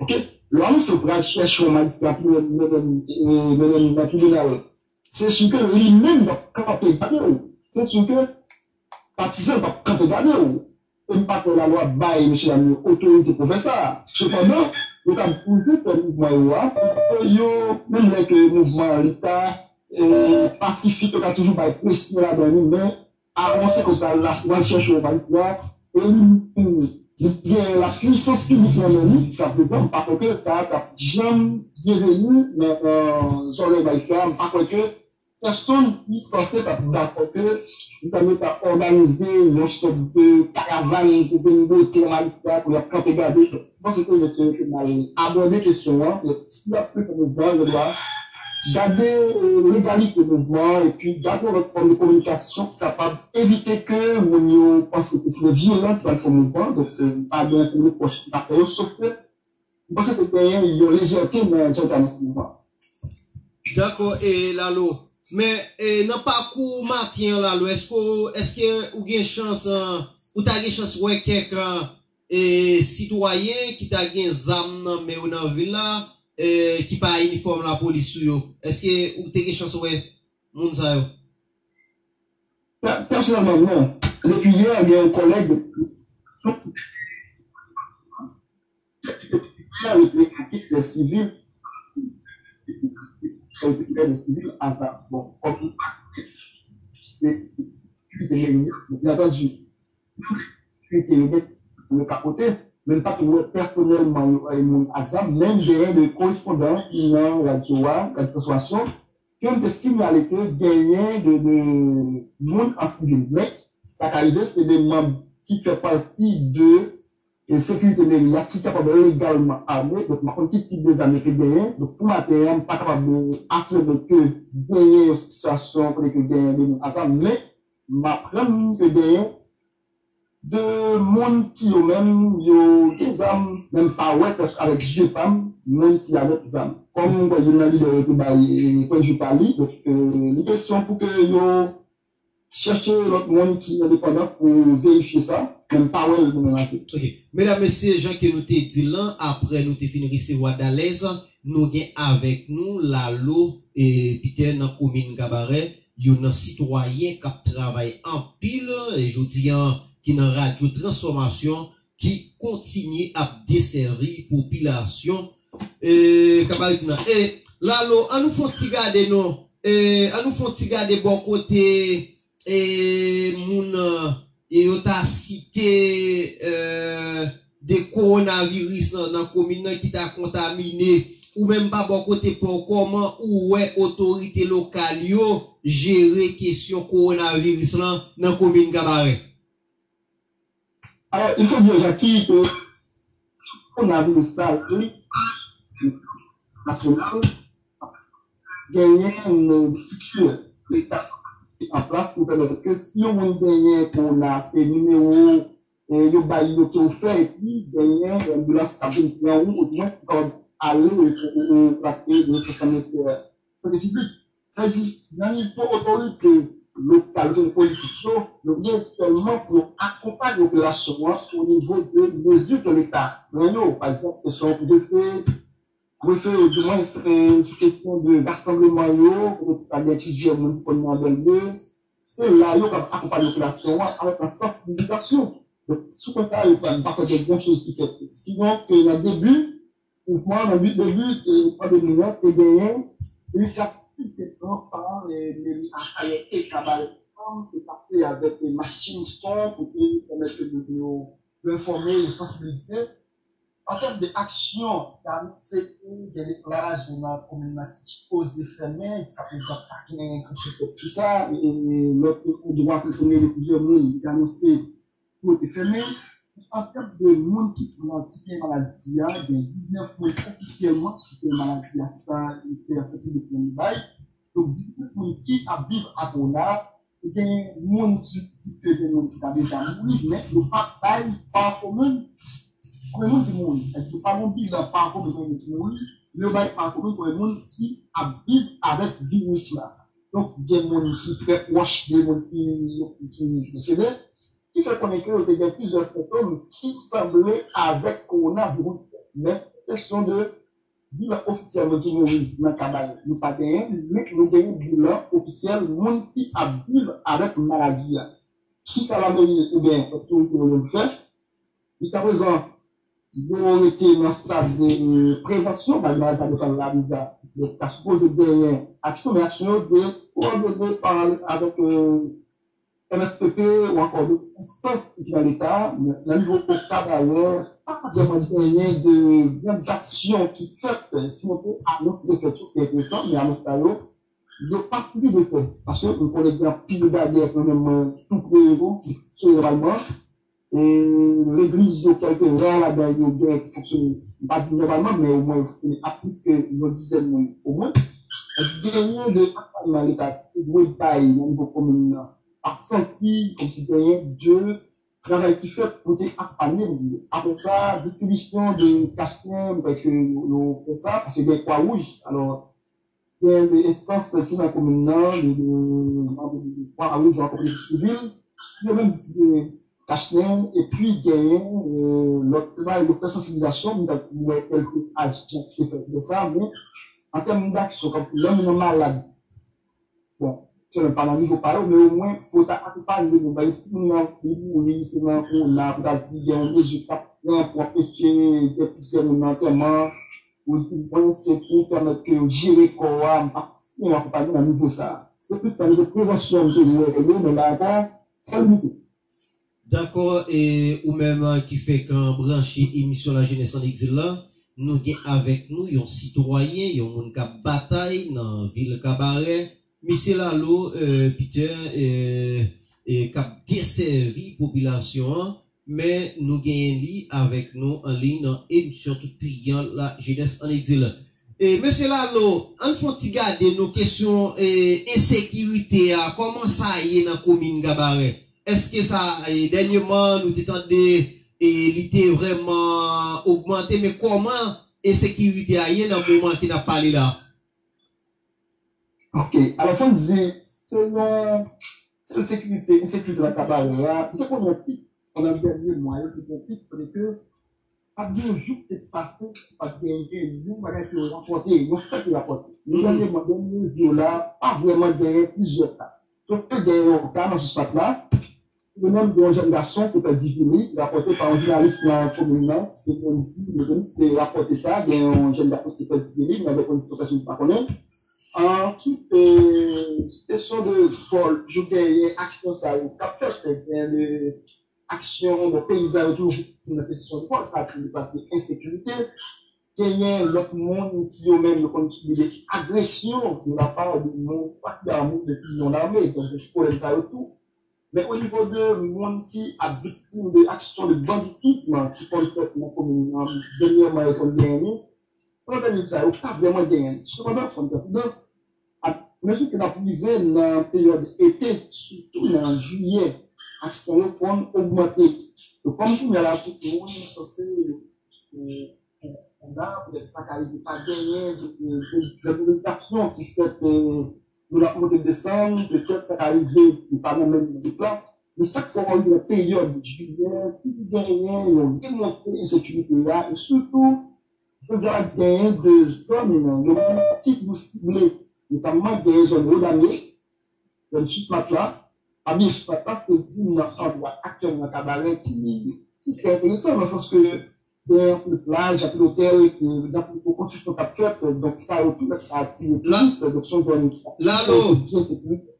Oke? Lè w anonse w pral chèche yon majistra pou mennen, mennen, mennen nan tribinal, se si ke li menm l ap kanpe gade w. Se si ke patizan l p ap kanpe gade w. E m pa kwè lalwa bay mesye dam yo otorite pou fè sa. Sepandan, yo ka toujou fè mouvman yo a. Yo, menm lè ke mouvman an li ta e, pasifik, yo ka toujou bay presyon ladan li, men anonse ke w pral la, w al chèche yon majistra, e li, li gen lapwisans piblik nan men li, jiskaprezan, m pa kwè ke sa t ap janm byenveni nan, nan zòrèy majistra, m pa kwè ke pèsonn ki sanse t ap dakò ke li ta dwe ta òganize yon sòt de karavàn pou vin bote majistra pou y ap kanpe gade. M panse ke mesye yo te mal abòde kesyon an. Si y ap fè mouvman, yo dwa gade e, legalite mouvman an epi gade yon lòt fòm de kominikasyon ki kapab evite ke moun yo panse ke se de vyolan ki pral fè mouvman. Donk, e, m pa gen okenn repwòch m ka fè yo, sof ke m panse ke genyen yon lejète nan jan yo te anonse mouvman an. Dakò, e Lalo. Men e, nan pakou maten an, Lalo, èske, èske ou gen chans, an, ou ta gen chans wè kèk an, e, sitwayen ki ta gen zam nan men yo nan vil la, e, ki pa inifòm lapolis sou yo? Èske ou te gen chans wè moun sa yo? Pèsonèlman, non. Depi yè, gen yon kòlèg de sivil, de sivil a zam. Bon, kòm nou pa konnen se sekirite meri a, byen antandi, sekirite yo gen pou yo kapote, men m pa t wè pèsonèlman yo, e, moun ak zam, men m genyen de korespondan ki nan radyo a, Radyo Transfòmasyon, ke m te sinyale ke genyen de, de moun an sivil. Men, sa ka rive, se de manm ki fè pati de, e, sekirite meri a ki kapab legalman ame. Donk, m pa konn ki tip de zam yo te genyen. Donk, pou maten an, m pa kapab afime ke genyen yon sitiyasyon kote ke genyen de moun a zam. Men, m aprann ke genyen de moun ki yo menm, yo gen zam, men m pa wè avèk je pa m, moun ki avèk zam. Kòm mwen wè youn nan lidè yo te bay, e, pwennvi pa li, donk, e, li kesyon pou ke yo chèche lòt moun ki endepandan pou verifye sa, men m pa wè l mwen menm ake. Ok. Medam, mesye, jan ke nou te di l lan, apre nou te fin resevwa Dalès, nou gen avèk nou Lalo, e, Peter nan komin Kabarè, youn nan sitwayen k ap travay anpil, e, jodi an, ki nan Radyo Transfòmasyon, ki kontinye ap desèvi popilasyon, e, Kabarè di nan. E, Lalo, an nou fè yon ti gade non, e, an nou fè yon ti gade bò kote, e, moun, e, yo ta site, e, de kowonaviris nan, nan komin nan ki ta kontamine, ou menm pa bò kote pa w, kòman ou wè otorite lokal yo jere kesyon kowonaviris lan nan komin Kabarè? Alors, il faut dire, Jackie, que kowonaviris la, li, nasyonal, genyen yon estrikti Leta an plas pou pèmèt ke si yon moun genyen kowona, se nimewo, e, yo bay yo ke w fè, epi genyen anbilans k ap vin pran ou, oudimwen si w kapab ale, e, e, e, e, e, nan sans nan ministè sante piblik. Sa vle di, nan nivo otorite lokal oubyen politik yo, yo gen sèlman pou yo akonpaye popilasyon an o nivo de mezi ke Leta pran yo. Pa egzanp, kesyon prefe, prefe, oudimwen, se sou kesyon de rasanbleman yo, kote ta gen plizyè moun ki konn nan bèl de, se la yo kab akonpaye popilasyon an avèk yon sansibilizasyon. Donk, sou pwen sa, yo pa, m pa kwè gen gran choz ki fèt. Sinon, ke nan debi, mouvman nan debi, e, pandemi an, te genyen inisyativ te pran pa, e, meri Akayè e Kabarè ansanm, te pase avèk, e, machin son pou te pèmèt ke moun yo, yo enfòme, yo sansibilize. An tèm de aksyon, te anonse ke gen de plaj nan komin nan ki sipoze fèmen, jiska prezan pa gen gran choz fèt sou sa, e, e, lòt andwa kote gen plizyè moun, te anonse pou yo te fèmen. An tèm de moun ki pran, ki gen maladi a, gen diznèf moun ofisyèlman ki gen maladi a, se sa Ministè Sante Piblik la bay. Donk, diznèf moun ki ap viv ak kowona, gen moun ki di ke gen moun ki ta deja mouri, men yo pa bay pa komin konbyen moun ki mouri. Èske pa gen bilan pa komin konbyen moun ki mouri, men yo bay pa komin konbyen moun ki ap viv avèk viris la. Donk, gen moun ki trè pwòch de moun ki, ki desede, ki fè konnen ke yo te gen plizyè sentòm ki sanble avèk kowonaviris. Men, kesyon de bilan ofisyèl moun ki mouri nan Kabarè, nou pa genyen, men nou genyen bilan ofisyèl moun ki ap viv avèk maladi a. Kisa lameri oubyen otorite yo menm fè? Jiskaprezan, yo rete nan stad de, e, prevansyon, malgre maladi sa deja, yo ta sipoze genyen aksyon, men aksyon yo dwe kowòdone pa, avèk, e, M S P P ou ankò lòt enstans ki nan Leta, nan nivo Kabarè, pa vrèman genyen de grann aksyon ki fèt, sinon ke anons ki te fèt yo te enteresan, men anons sa yo, yo pa swivi de fè. Paske m konnen gen anpil gadè, mwen menm mwen tou pre yo, ki fonksyone nòmalman, e legliz yo, kèlke ra ladan yo gen ki fonksyone, m pa di nòmalman, men omwen yo fonksyone ak plis ke yon dizèn moun omwen. Èske genyen de akonpayman Leta ki te dwe bay nan nivo komin nan? Pa santi kòmsi genyen de travay ki fèt pou te akonpanye moun yo. Apre sa, distribisyon de kachnen, m kwè ke yo, yo fè sa, paske gen Kwa Wouj. Alò, gen de enstans ki nan komin nan, de, de, de Kwa Wouj, ankò plis sivil, ki yo menm distribiye kachnen, epi genyen, e, lòt travay de sansibilizasyon, m wè kèlke ajan ki te fè de sa, men an tèm d'aksyon, kòm lè moun nan malad, bon, sèlman pa nan nivo pa yo, men omwen pou ta akonpaye moun. Paske si moun nan li mouri, se nan ona pou ta di gen yon mezi k ap pran pou anpeche gen plizyè moun nan antèman, ou di mwen se pou pèmèt ke yo jere kò a, m pa santi gen akonpaye nan nivo sa a. Se plis nan nivo prevansyon m te dwe wè yo, men la ankò, trè limite. Dakò, e ou menm ki fèk branche emisyon Lajenès an Egzil la, nou gen avèk nou yon sitwayen, yon moun k ap batay nan vil Kabarè. Mesye Lalo, e, Peter, e, e, k ap desèvi popilasyon an, men nou genyen li avèk nou an liy nan emisyon Tout Kliyan Lajenès an Egzil. E, mesye Lalo, ann fè yon ti gade nou kesyon e, ensekirite a, kòman sa ye nan komin Kabarè? Èske sa, e, dènyeman, nou te tande e, li te vrèman ogmante, men kòman ensekirite a ye nan moman ke n ap pale la? Ok, alò fò n di, se yon, se yon sekirite, ensekirite nan Kabarè a, m te konnen yon pik, pandan dènye mwa yo, te gen yon pik, kote ke pa t gen yon jou ki te pase, pa t genyen yon bagay ki rapòte, yon fè ki rapòte. Men dènye mwa, dènye jou yo la, pa vrèman genyen plizyè ka. Sòf ke genyen yon ka nan Sous Matla, kote menm gen yon jèn gason ki pèdi vi li, rapòte pa yon jounalis nan komin nan, se Wendy Levenus ki te rapòte sa, gen yon jèn gason ki pèdi vi li, nan de kondisyon pèsonn pa konnen. Answit, e, sou kesyon de vòl, toujou genyen aksyon sa yo k ap fèt, genyen de aksyon, bon, peyizan yo toujou nan kesyon de vòl, sa toujou pase ensekirite. Genyen lòt moun ki yo menm yo konn sibi de agresyon de la pa de moun, patikilyèman moun de ki yon lame, donk gen ti pwoblèm sa yo tou. Men o nivo de moun ki ap viktim de aksyon de banditism ki konn fèt nan komin nan, dènyèman yo konn genyen li, pandan dènye sa yo pa vrèman genyen li. Sepandan, fò n fè pwidan, a mezi ke n ap rive nan peryòd ete, sitou nan jiyè, aksyon yo konn ogmante. Donk, kòm kounye a la, tout moun sanse, e, pou, pou la, petèt sa ka rive pa genyen de, de, de, de mobilizasyon ki fèt, e, moun ap monte desann, petèt sa ka rive, li pa nan menm wout la. Men chak fwa w rive nan peryòd jiyè, toujou genyen yon remonte ensekirite a, e sitou, jodi a genyen de zòn, yo menm ki toujou sible, notamman genyen zòn Wodamye, zòn Sous Matla, pami Sous Matla, se youn nan andwa aktyèlman nan Kabarè ki, ki trè enteresan, nan sans ke gen anpil plaj, anpil otèl, ki gen anpil konstriksyon k ap fèt, donk sa yo tou mèt atire touris, donk se yon zòn ki byen sekirize.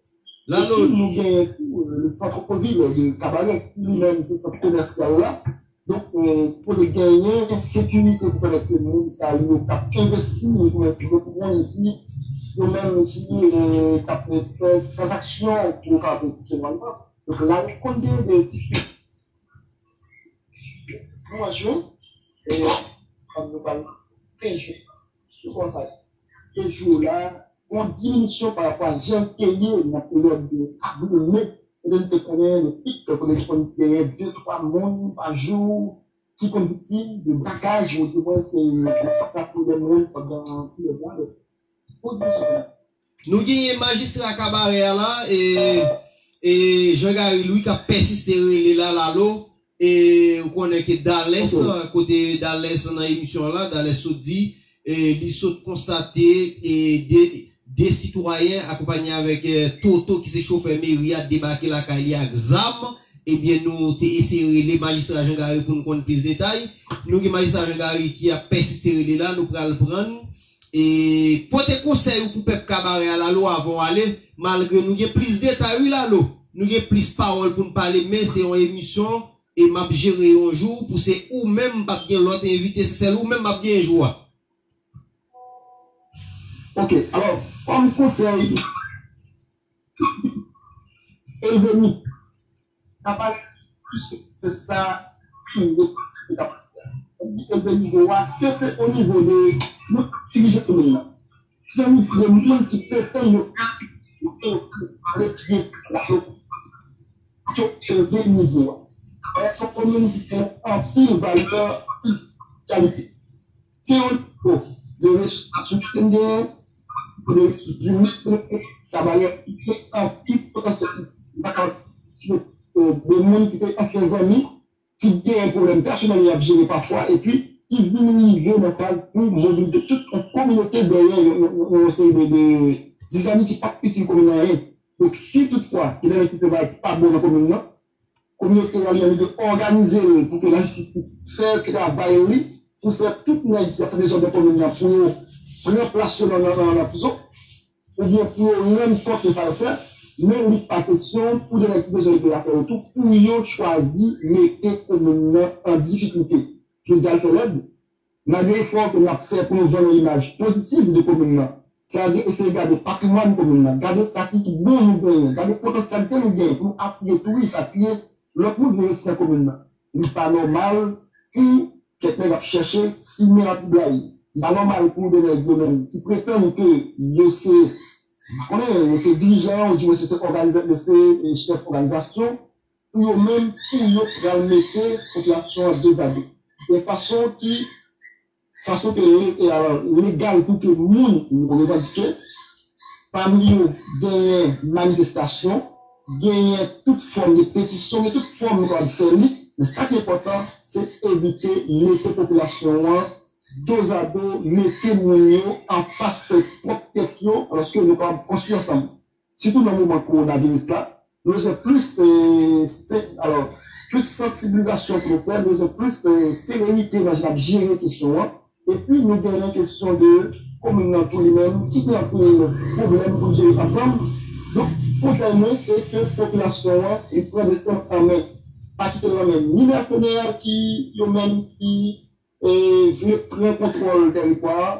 Epi nou genyen tou, e, le centre-ville de Kabarè, ki li menm se sant komèsyal la. Donk, e, sipoze genyen sekirite pou pèmèt ke moun sa yo k ap envesti, yo tou envesti, donk moun ki, yo menm ki, e, k ap fè tranzaksyon pou yo ka fè kouche nòmalman. Donk la, nou konn gen de difikilte. Mwa jen, e, kòm nou pral fen jen, sou konsa, de jou la, yon diminisyon pa rapò a jan l te ye nan peryòd de avril, me, kote n te konnen le pik, kote n te konn genyen de, twa moun pa jou ki konn viktim de brakaj, ou dimwen se de fas a pwoblèm moun pandan plizyè mwa. Donk, pou di sa, Nou genyen majistra Kabarè a la, e, e Jean Gary Louis k ap pèsiste rele la, Lalo, e ou konnen ke Dalès, kote Dalès nan emisyon an la, Dalès sot di, e li sot konstate, e de, de sitwayen akonpanye avèk, e, Toto ki se chofè meri a debake lakay li ak zam, ebyen nou te eseye rele majistra Jean Gary pou n konn plis detay. Nou gen majistra Jean Gary ki ap pèsiste rele la, nou pral prann. E pote konsèy ou pou pèp Kabarè a, Lalo, avan w ale, malgre nou gen plis detay, wi, Lalo. Nou gen plis pawòl pou n pale, men se yon emisyon, e m ap jere yon jou pou se ou menm, m p ap gen lòt envite, se sèl ou menm m ap gen jou a. Ok, alò, kòm konsèy, Elveni, sa pa gen plis ke sa, ki yo panse ki kapab fè. Sa di Elveni Boa, ke se o nivo de moun k ap dirije komin nan, se o nivo de moun ki pretann yo ka, yo ka pale byen sa la, yo, yo elve nivo a. Sa se yon komin ki gen anpil valè, anpil kalite. Se yon nivo de resous ki te genyen, de resous imen, Kabarè ki gen anpil potansyèl. M pa ka site, euh, de moun ki te ansyen zanmi, ki genyen pwoblèm pèsonèl y ap jere pafwa, epi ki vin rive nan faz pou mobilize tout yon kominote dèyè yon, yon, yon, yon seri de, de, de zanmi ki p ap itil komin nan anyen. Donk, si toutfwa gen de nèg ki fè bagay ki pa bon nan komin nan, kominote a li menm li dwe òganize l pou ke lajistis fè travay li, pou fè tout nèg ki ap fè dezòd nan komin nan pou yo pran plas yo nan, nan, nan, nan prizon, oubyen pou yo rann kont de sa yo fè, men li pa kesyon pou de nèg ki bezwen regle afè yo tou, pou yo chwazi mete komin nan an difikilte. Jodi a l fè lèd, malgre efò ke n ap fè pou nou vann yon imaj pozitiv de komin nan, sètadi eseye gade patrimwàn komin nan, gade sa ki bon nou genyen, gade potansyalite nou genyen pou nou atire touris, atire lòt moun vin envesti nan komin nan. Li pa nòmal pou kèk nèg ap chèche simen latwoublay. Li pa nòmal pou de nèg yo menm ki pretann ke yo se, m pa konnen, yo se dirijan, oudimwen yo se òganiza-, yo se, eh, chèf òganizasyon, pou yo menm, pou yo pral mete popilasyon an dezado. De fason ki, fason ke le-, e alò, legal pou ke moun revandike, pami yo genyen manifestasyon, genyen tout fòm de petisyon, gen tout fòm nou kapab fè li, men sa ki enpòtan, se evite mete popilasyon an dozado, mete moun yo anfas pwòp tèt yo, alòske nou kapab konstwi ansanm. Sitou nan moman kowonaviris la, nou bezwen plis, eh, se-, alò, plis sansibilizasyon pou nou fè, nou bezwen plis, eh, serenite nan jan n ap jere kesyon an. Epi nou genyen kesyon de komin nan tou li menm, ki gen anpil pwoblèm pou n jere ansanm. Donk, konsèy mwen, se ke popilasyon an, li pran desten an men. Pa kite l nan men ni mèsenè ki yo menm ki e vle pran kontwòl tèritwa a,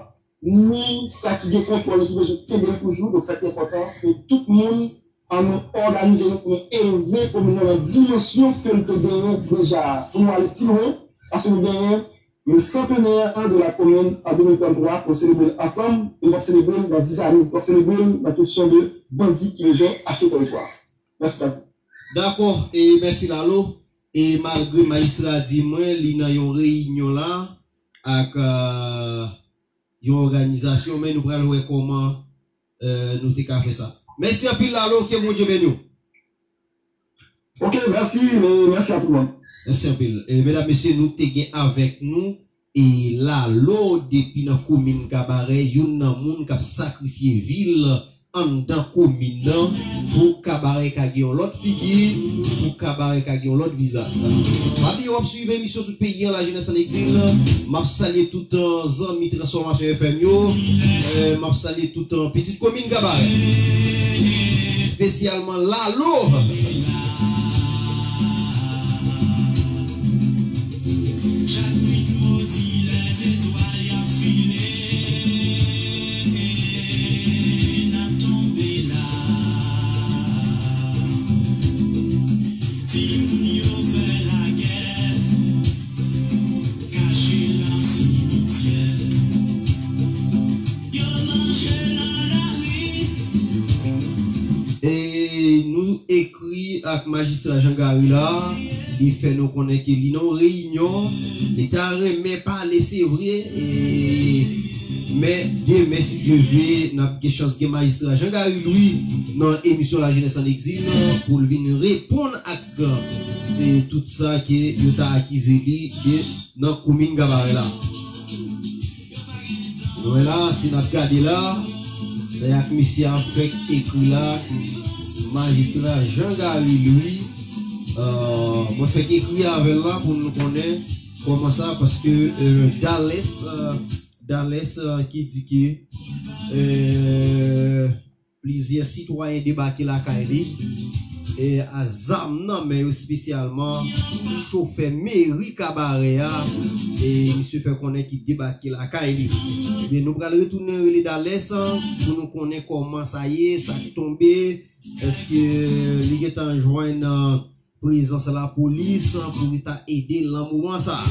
ni sa ki gen kontwòl ki bezwen kenbe l toujou. Donk, sa ki enpòtan, se tout moun ann nou òganize nou pou nou elve komin nan nan dimansyon ke l te genyen deja a, pou nou ale pi lwen, paske nou genyen le centenaire de la commune an de mil venntwa pou nou selebre l ansanm, e nou p ap selebre l nan zizani, nou p ap selebre l nan kesyon de bandi ki bezwen achte tèritwa a. Mèsi tankou. Dakò, e mèsi Lalo. E malgre majistra di mwen li nan yon reyinyon la ak, euh, yon òganizasyon, men nou pral wè kòman, euh, nou te ka fè sa. Mèsi anpil Lalo, ke Bondye beni w. Ok, mèsi, e mèsi a tout moun. Mèsi anpil. E medam, mesye, nou te gen avèk nou e Lalo depi nan komin Kabarè, youn nan moun k ap sakrifye vi l anndan komin nan pou Kabarè ka gen yon lòt figi, pou Kabarè ka gen yon lòt vizaj. Pa bliye w ap swiv emisyon Tout Peyi an, Lajenès an Egzil. M ap salye tout, euh, zanmi Transfòmasyon F M yo. Euh, m ap salye tout, euh, pitit komin Kabarè. Espesyalman Lalo. Chak nwit modi, lèzetwal y ap file, n ap tonbe la. Timoun yo fè lagè, kache nan simityè. Yo manje nan lari. E nou ekri ak majistra Jean Gary la, li fè nou konnen ke li nan yon reyinyon, li ta renmen pale, se vre, e, men demen, si Dye vle, n ap gen chans gen majistra Jean Gary Louis nan emisyon Lajenès an Egzil pou l vin reponn ak, e, tout sa ke yo ta akize li de nan komin Kabarè la. Nou wè la, si n ap gade la, sa y ak misye ap fèk ekri la, majistra Jean Gary Louis, euh, mwen fèk ekri avè l la pou nou konnen kòman sa, paske, euh, Dales, euh, Dales, euh, ki di ke, euh, plizyè sitwayen debake lakay li, e a zam nan men yo, espesyalman chofè meri Kabarè a, e misye fè konnen ki debake lakay li. Ebyen, nou pral retounen rele Dales pou nou konnen kòman sa ye, sa k tonbe, èske li gentan jwenn, euh, prezans lapolis pou li ta ede l nan moman sa a.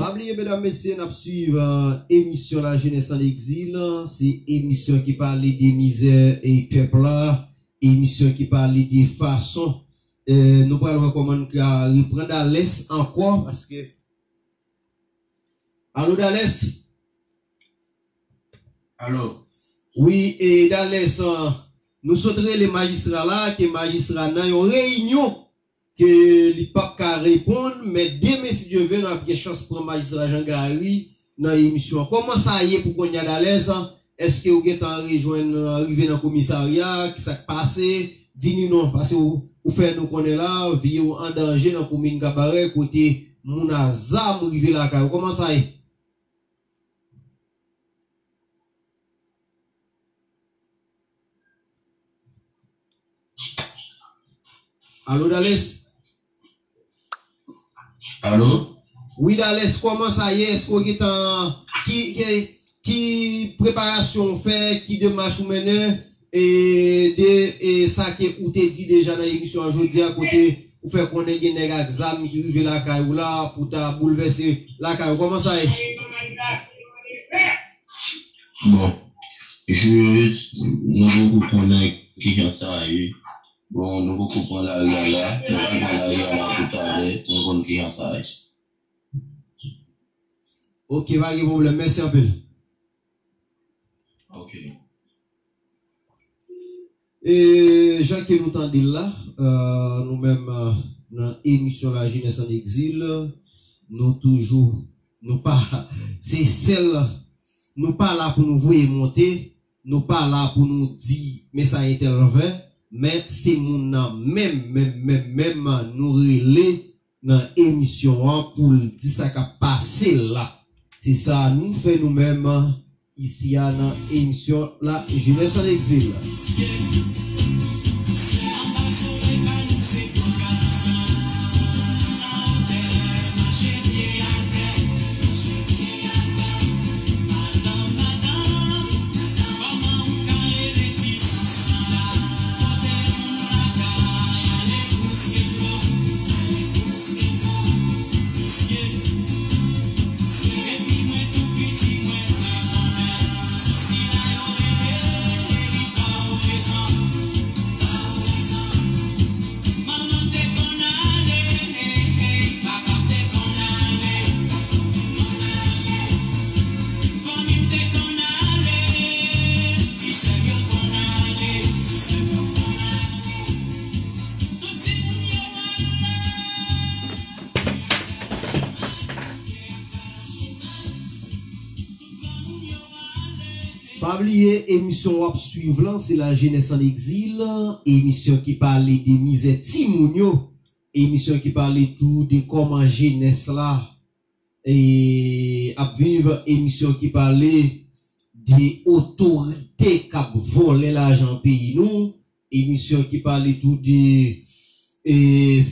Pa bliye, medam, mesye, n ap swiv, euh, emisyon Lajenès an Egzil. Se emisyon ki pale de mizè e pèp la, emisyon ki pale de fason, euh, nou pral wè kòman n ka reprann Dales ankò, paske, alo, Dales? Alo. Wi, e Dales, nou sot rele majistra la, ke majistra nan yon reyinyon, ke li p ap ka reponn, men demen, si Dye vle, n ap gen chans pran majistra Jean Garry nan emisyon an. Kòman sa ye pou kounye a, Dales? Èske ou gentan rejwenn, rive nan komisarya? Kisa k pase? Di nou non, paske ou, ou fè nou konnen la, vi w an danje nan komin Kabarè, kote moun a zam rive lakay ou. Kòman sa ye? Alo, Dales? Alo? Wi, Dales, kòman sa ye? Èske w gentan, ki, ki, ki preparasyon w fè? Ki demach ou mennen? E de, e sa ke ou te di deja nan emisyon an jodi a, kote ou fè konnen gen nèg ak zam ki rive lakay ou la pou ta boulvèse lakay ou. Kòman sa ye? Bon, je, nou poko konnen kijan sa ye. Bon, nou poko pran lari a la. Nou pral pran lari a la pou talè pou nou konn kijan sa ye. Ok, pa gen pwoblèm. Mèsi anpil. Ok. E jan ke nou tande l la, euh, nou menm, euh, nan emisyon La Jeunesse en Exil, nou toujou, nou pa, se sèl, nou pa la pou nou voye monte, nou pa la pou nou di, men sa entèl fè, men se moun nan menm, menm, menm, menm, nou rele nan emisyon an pou l di sa k ap pase l la. Se sa nou fè nou menm isi a nan emisyon La Jeunesse en Exil. Pa bliye, emisyon w ap swiv lan, se La Jeunesse en Exil, emisyon ki pale de mizè timoun yo, emisyon ki pale tou de kòman jenès la, e, ap viv, emisyon ki pale de otorite k ap vòlè lajan peyi nou, emisyon ki pale tou de, e,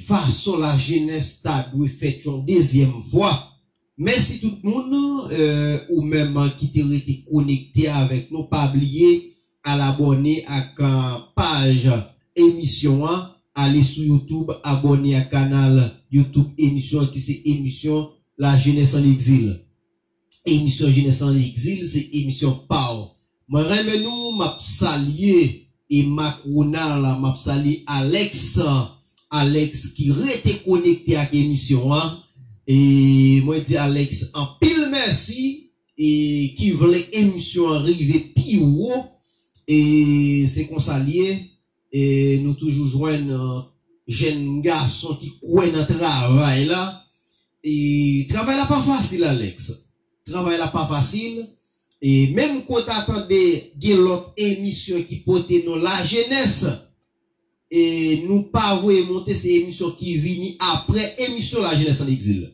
fason lajenès ta dwe fèt yon dezyèm fwa. Mèsi tout moun, e, ou menm ki te rete konekte avèk nou. Pa bliye al abòne ak, e, paj emisyon an. Ale sou YouTube, abòne ak kanal YouTube emisyon an ki se emisyon La Jeunesse en Exil. Emisyon Jeunesse en Exil, se emisyon pa w. Mwen renmen nou, m ap salye e Mac Ronald, m ap salye Alex, Alex ki rete konekte ak emisyon an. E mwen di Alex anpil mèsi e ki vle emisyon an rive pi wo. E se konsa l ye. E nou toujou jwenn, e, jèn gason ki kwè nan travay la. E travay la pa fasil, Alex. Travay la pa fasil. E menm kote a tande gen lòt emisyon ki pote non La Jeunesse, e nou pa voye monte, se emisyon ki vini apre emisyon La Jeunesse en Exil.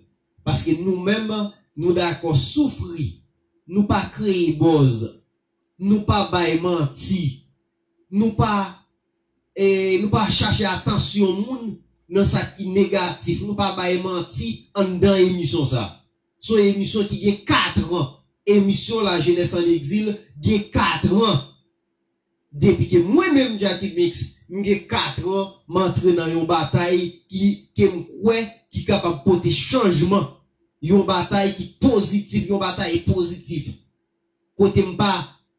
Paske nou menm, nou dakò soufri. Nou pa kreye buzz. Nou pa bay manti. Nou pa, e, nou pa chache atansyon moun nan sa ki negatif. Nou pa bay manti anndan emisyon sa. Se yon emisyon ki gen kat an. Emisyon La Jeunesse en Exil gen kat an. Depi ke mwen menm, Jacky Mix, m gen kat an, m antre nan yon batay ki, ke m kwè ki kapab pote chanjman. Yon batay ki pozitif, yon batay pozitif. Kote m pa,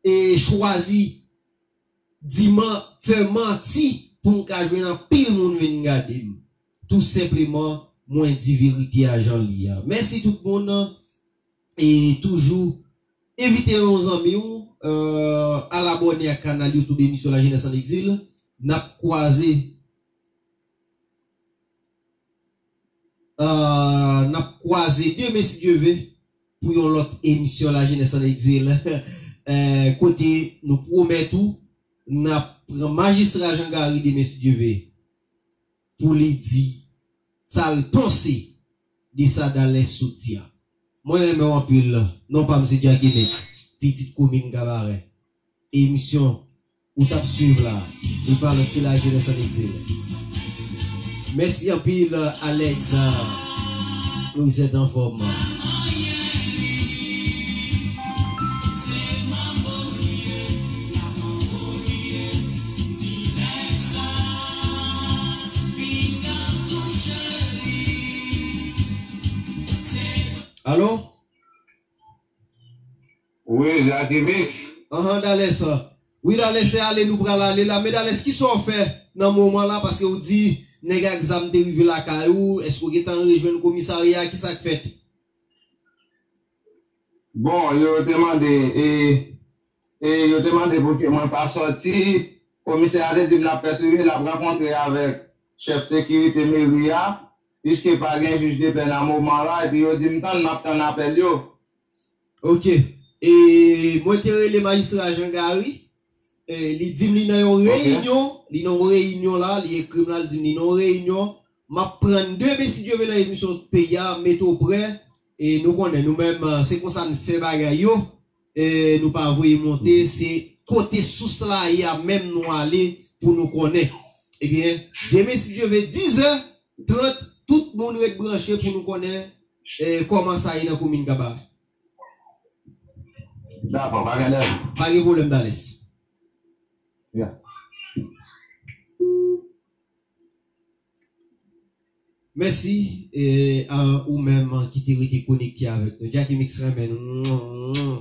e, chwazi di man-, fè manti pou m ka jwenn anpil moun vin gade m. Tou senpleman, mwen di verite a jan l ye a. Mèsi tout moun, e toujou envite yon zanmi w, euh, al abòne ak kanal YouTube Emisyon La Jeunesse en Exil. N ap kwaze, euh, n ap kwaze demen si Dye ve pou yon lòt emisyon La Jeunesse en Exil. Euh, kote nou pwomèt ou, n ap pran Majistra Jean Gary demen si Dye ve pou li di sa l panse de sa Dales sot di a. Mwen renmen w anpil. Non pa m se Jacky Mix, pitit komin Kabarè. Emisyon ou t ap swiv la, se pa lòt ke La Jeunesse en Exil. Mèsi anpil, Alex. Louisette anfòm. Alo? Wi, Jacky Mix. Anhan, Dales. Wi, Dales, se ale nou pral ale la. Men Dales, kisa w fè nan moman la? Paske w di nèg ak zam te rive lakay ou. Èske w gentan rejwenn komisarya? Kisa k fèt? Bon, yo te mande, e, e yo te mande pou ke mwen pa sòti. Komisè a te di m l ap fè swivi, l ap rankontre avèk chèf sekirite meri a, piske pa gen jij de pè nan moman la, epi yo di m tann, m ap tann apèl yo. Ok. E mwen te rele Majistra Jean Gary. E, li di m li nan yon reyinyon, li nan yon reyinyon la, li ekri m la, li di m li nan yon reyinyon. M ap pran demen si Dye ve nan emisyon peyi a, mete w prè. E nou konnen, nou menm, se konsa n fè bagay yo. E nou pa voye monte, se kote sous la ye a menm nou ale pou nou konnen. Ebyen, demen si Dye ve, dizè trant, tout moun ret branche pou nou konnen, e, kòman sa ye nan komin Kabarè. Dakò, pa gen dènye. Pa gen pwoblèm, Dales. Ya. Mèsi, e, a ou menm ki te rete konekte avèk nou. Jacky Mix renmen nou.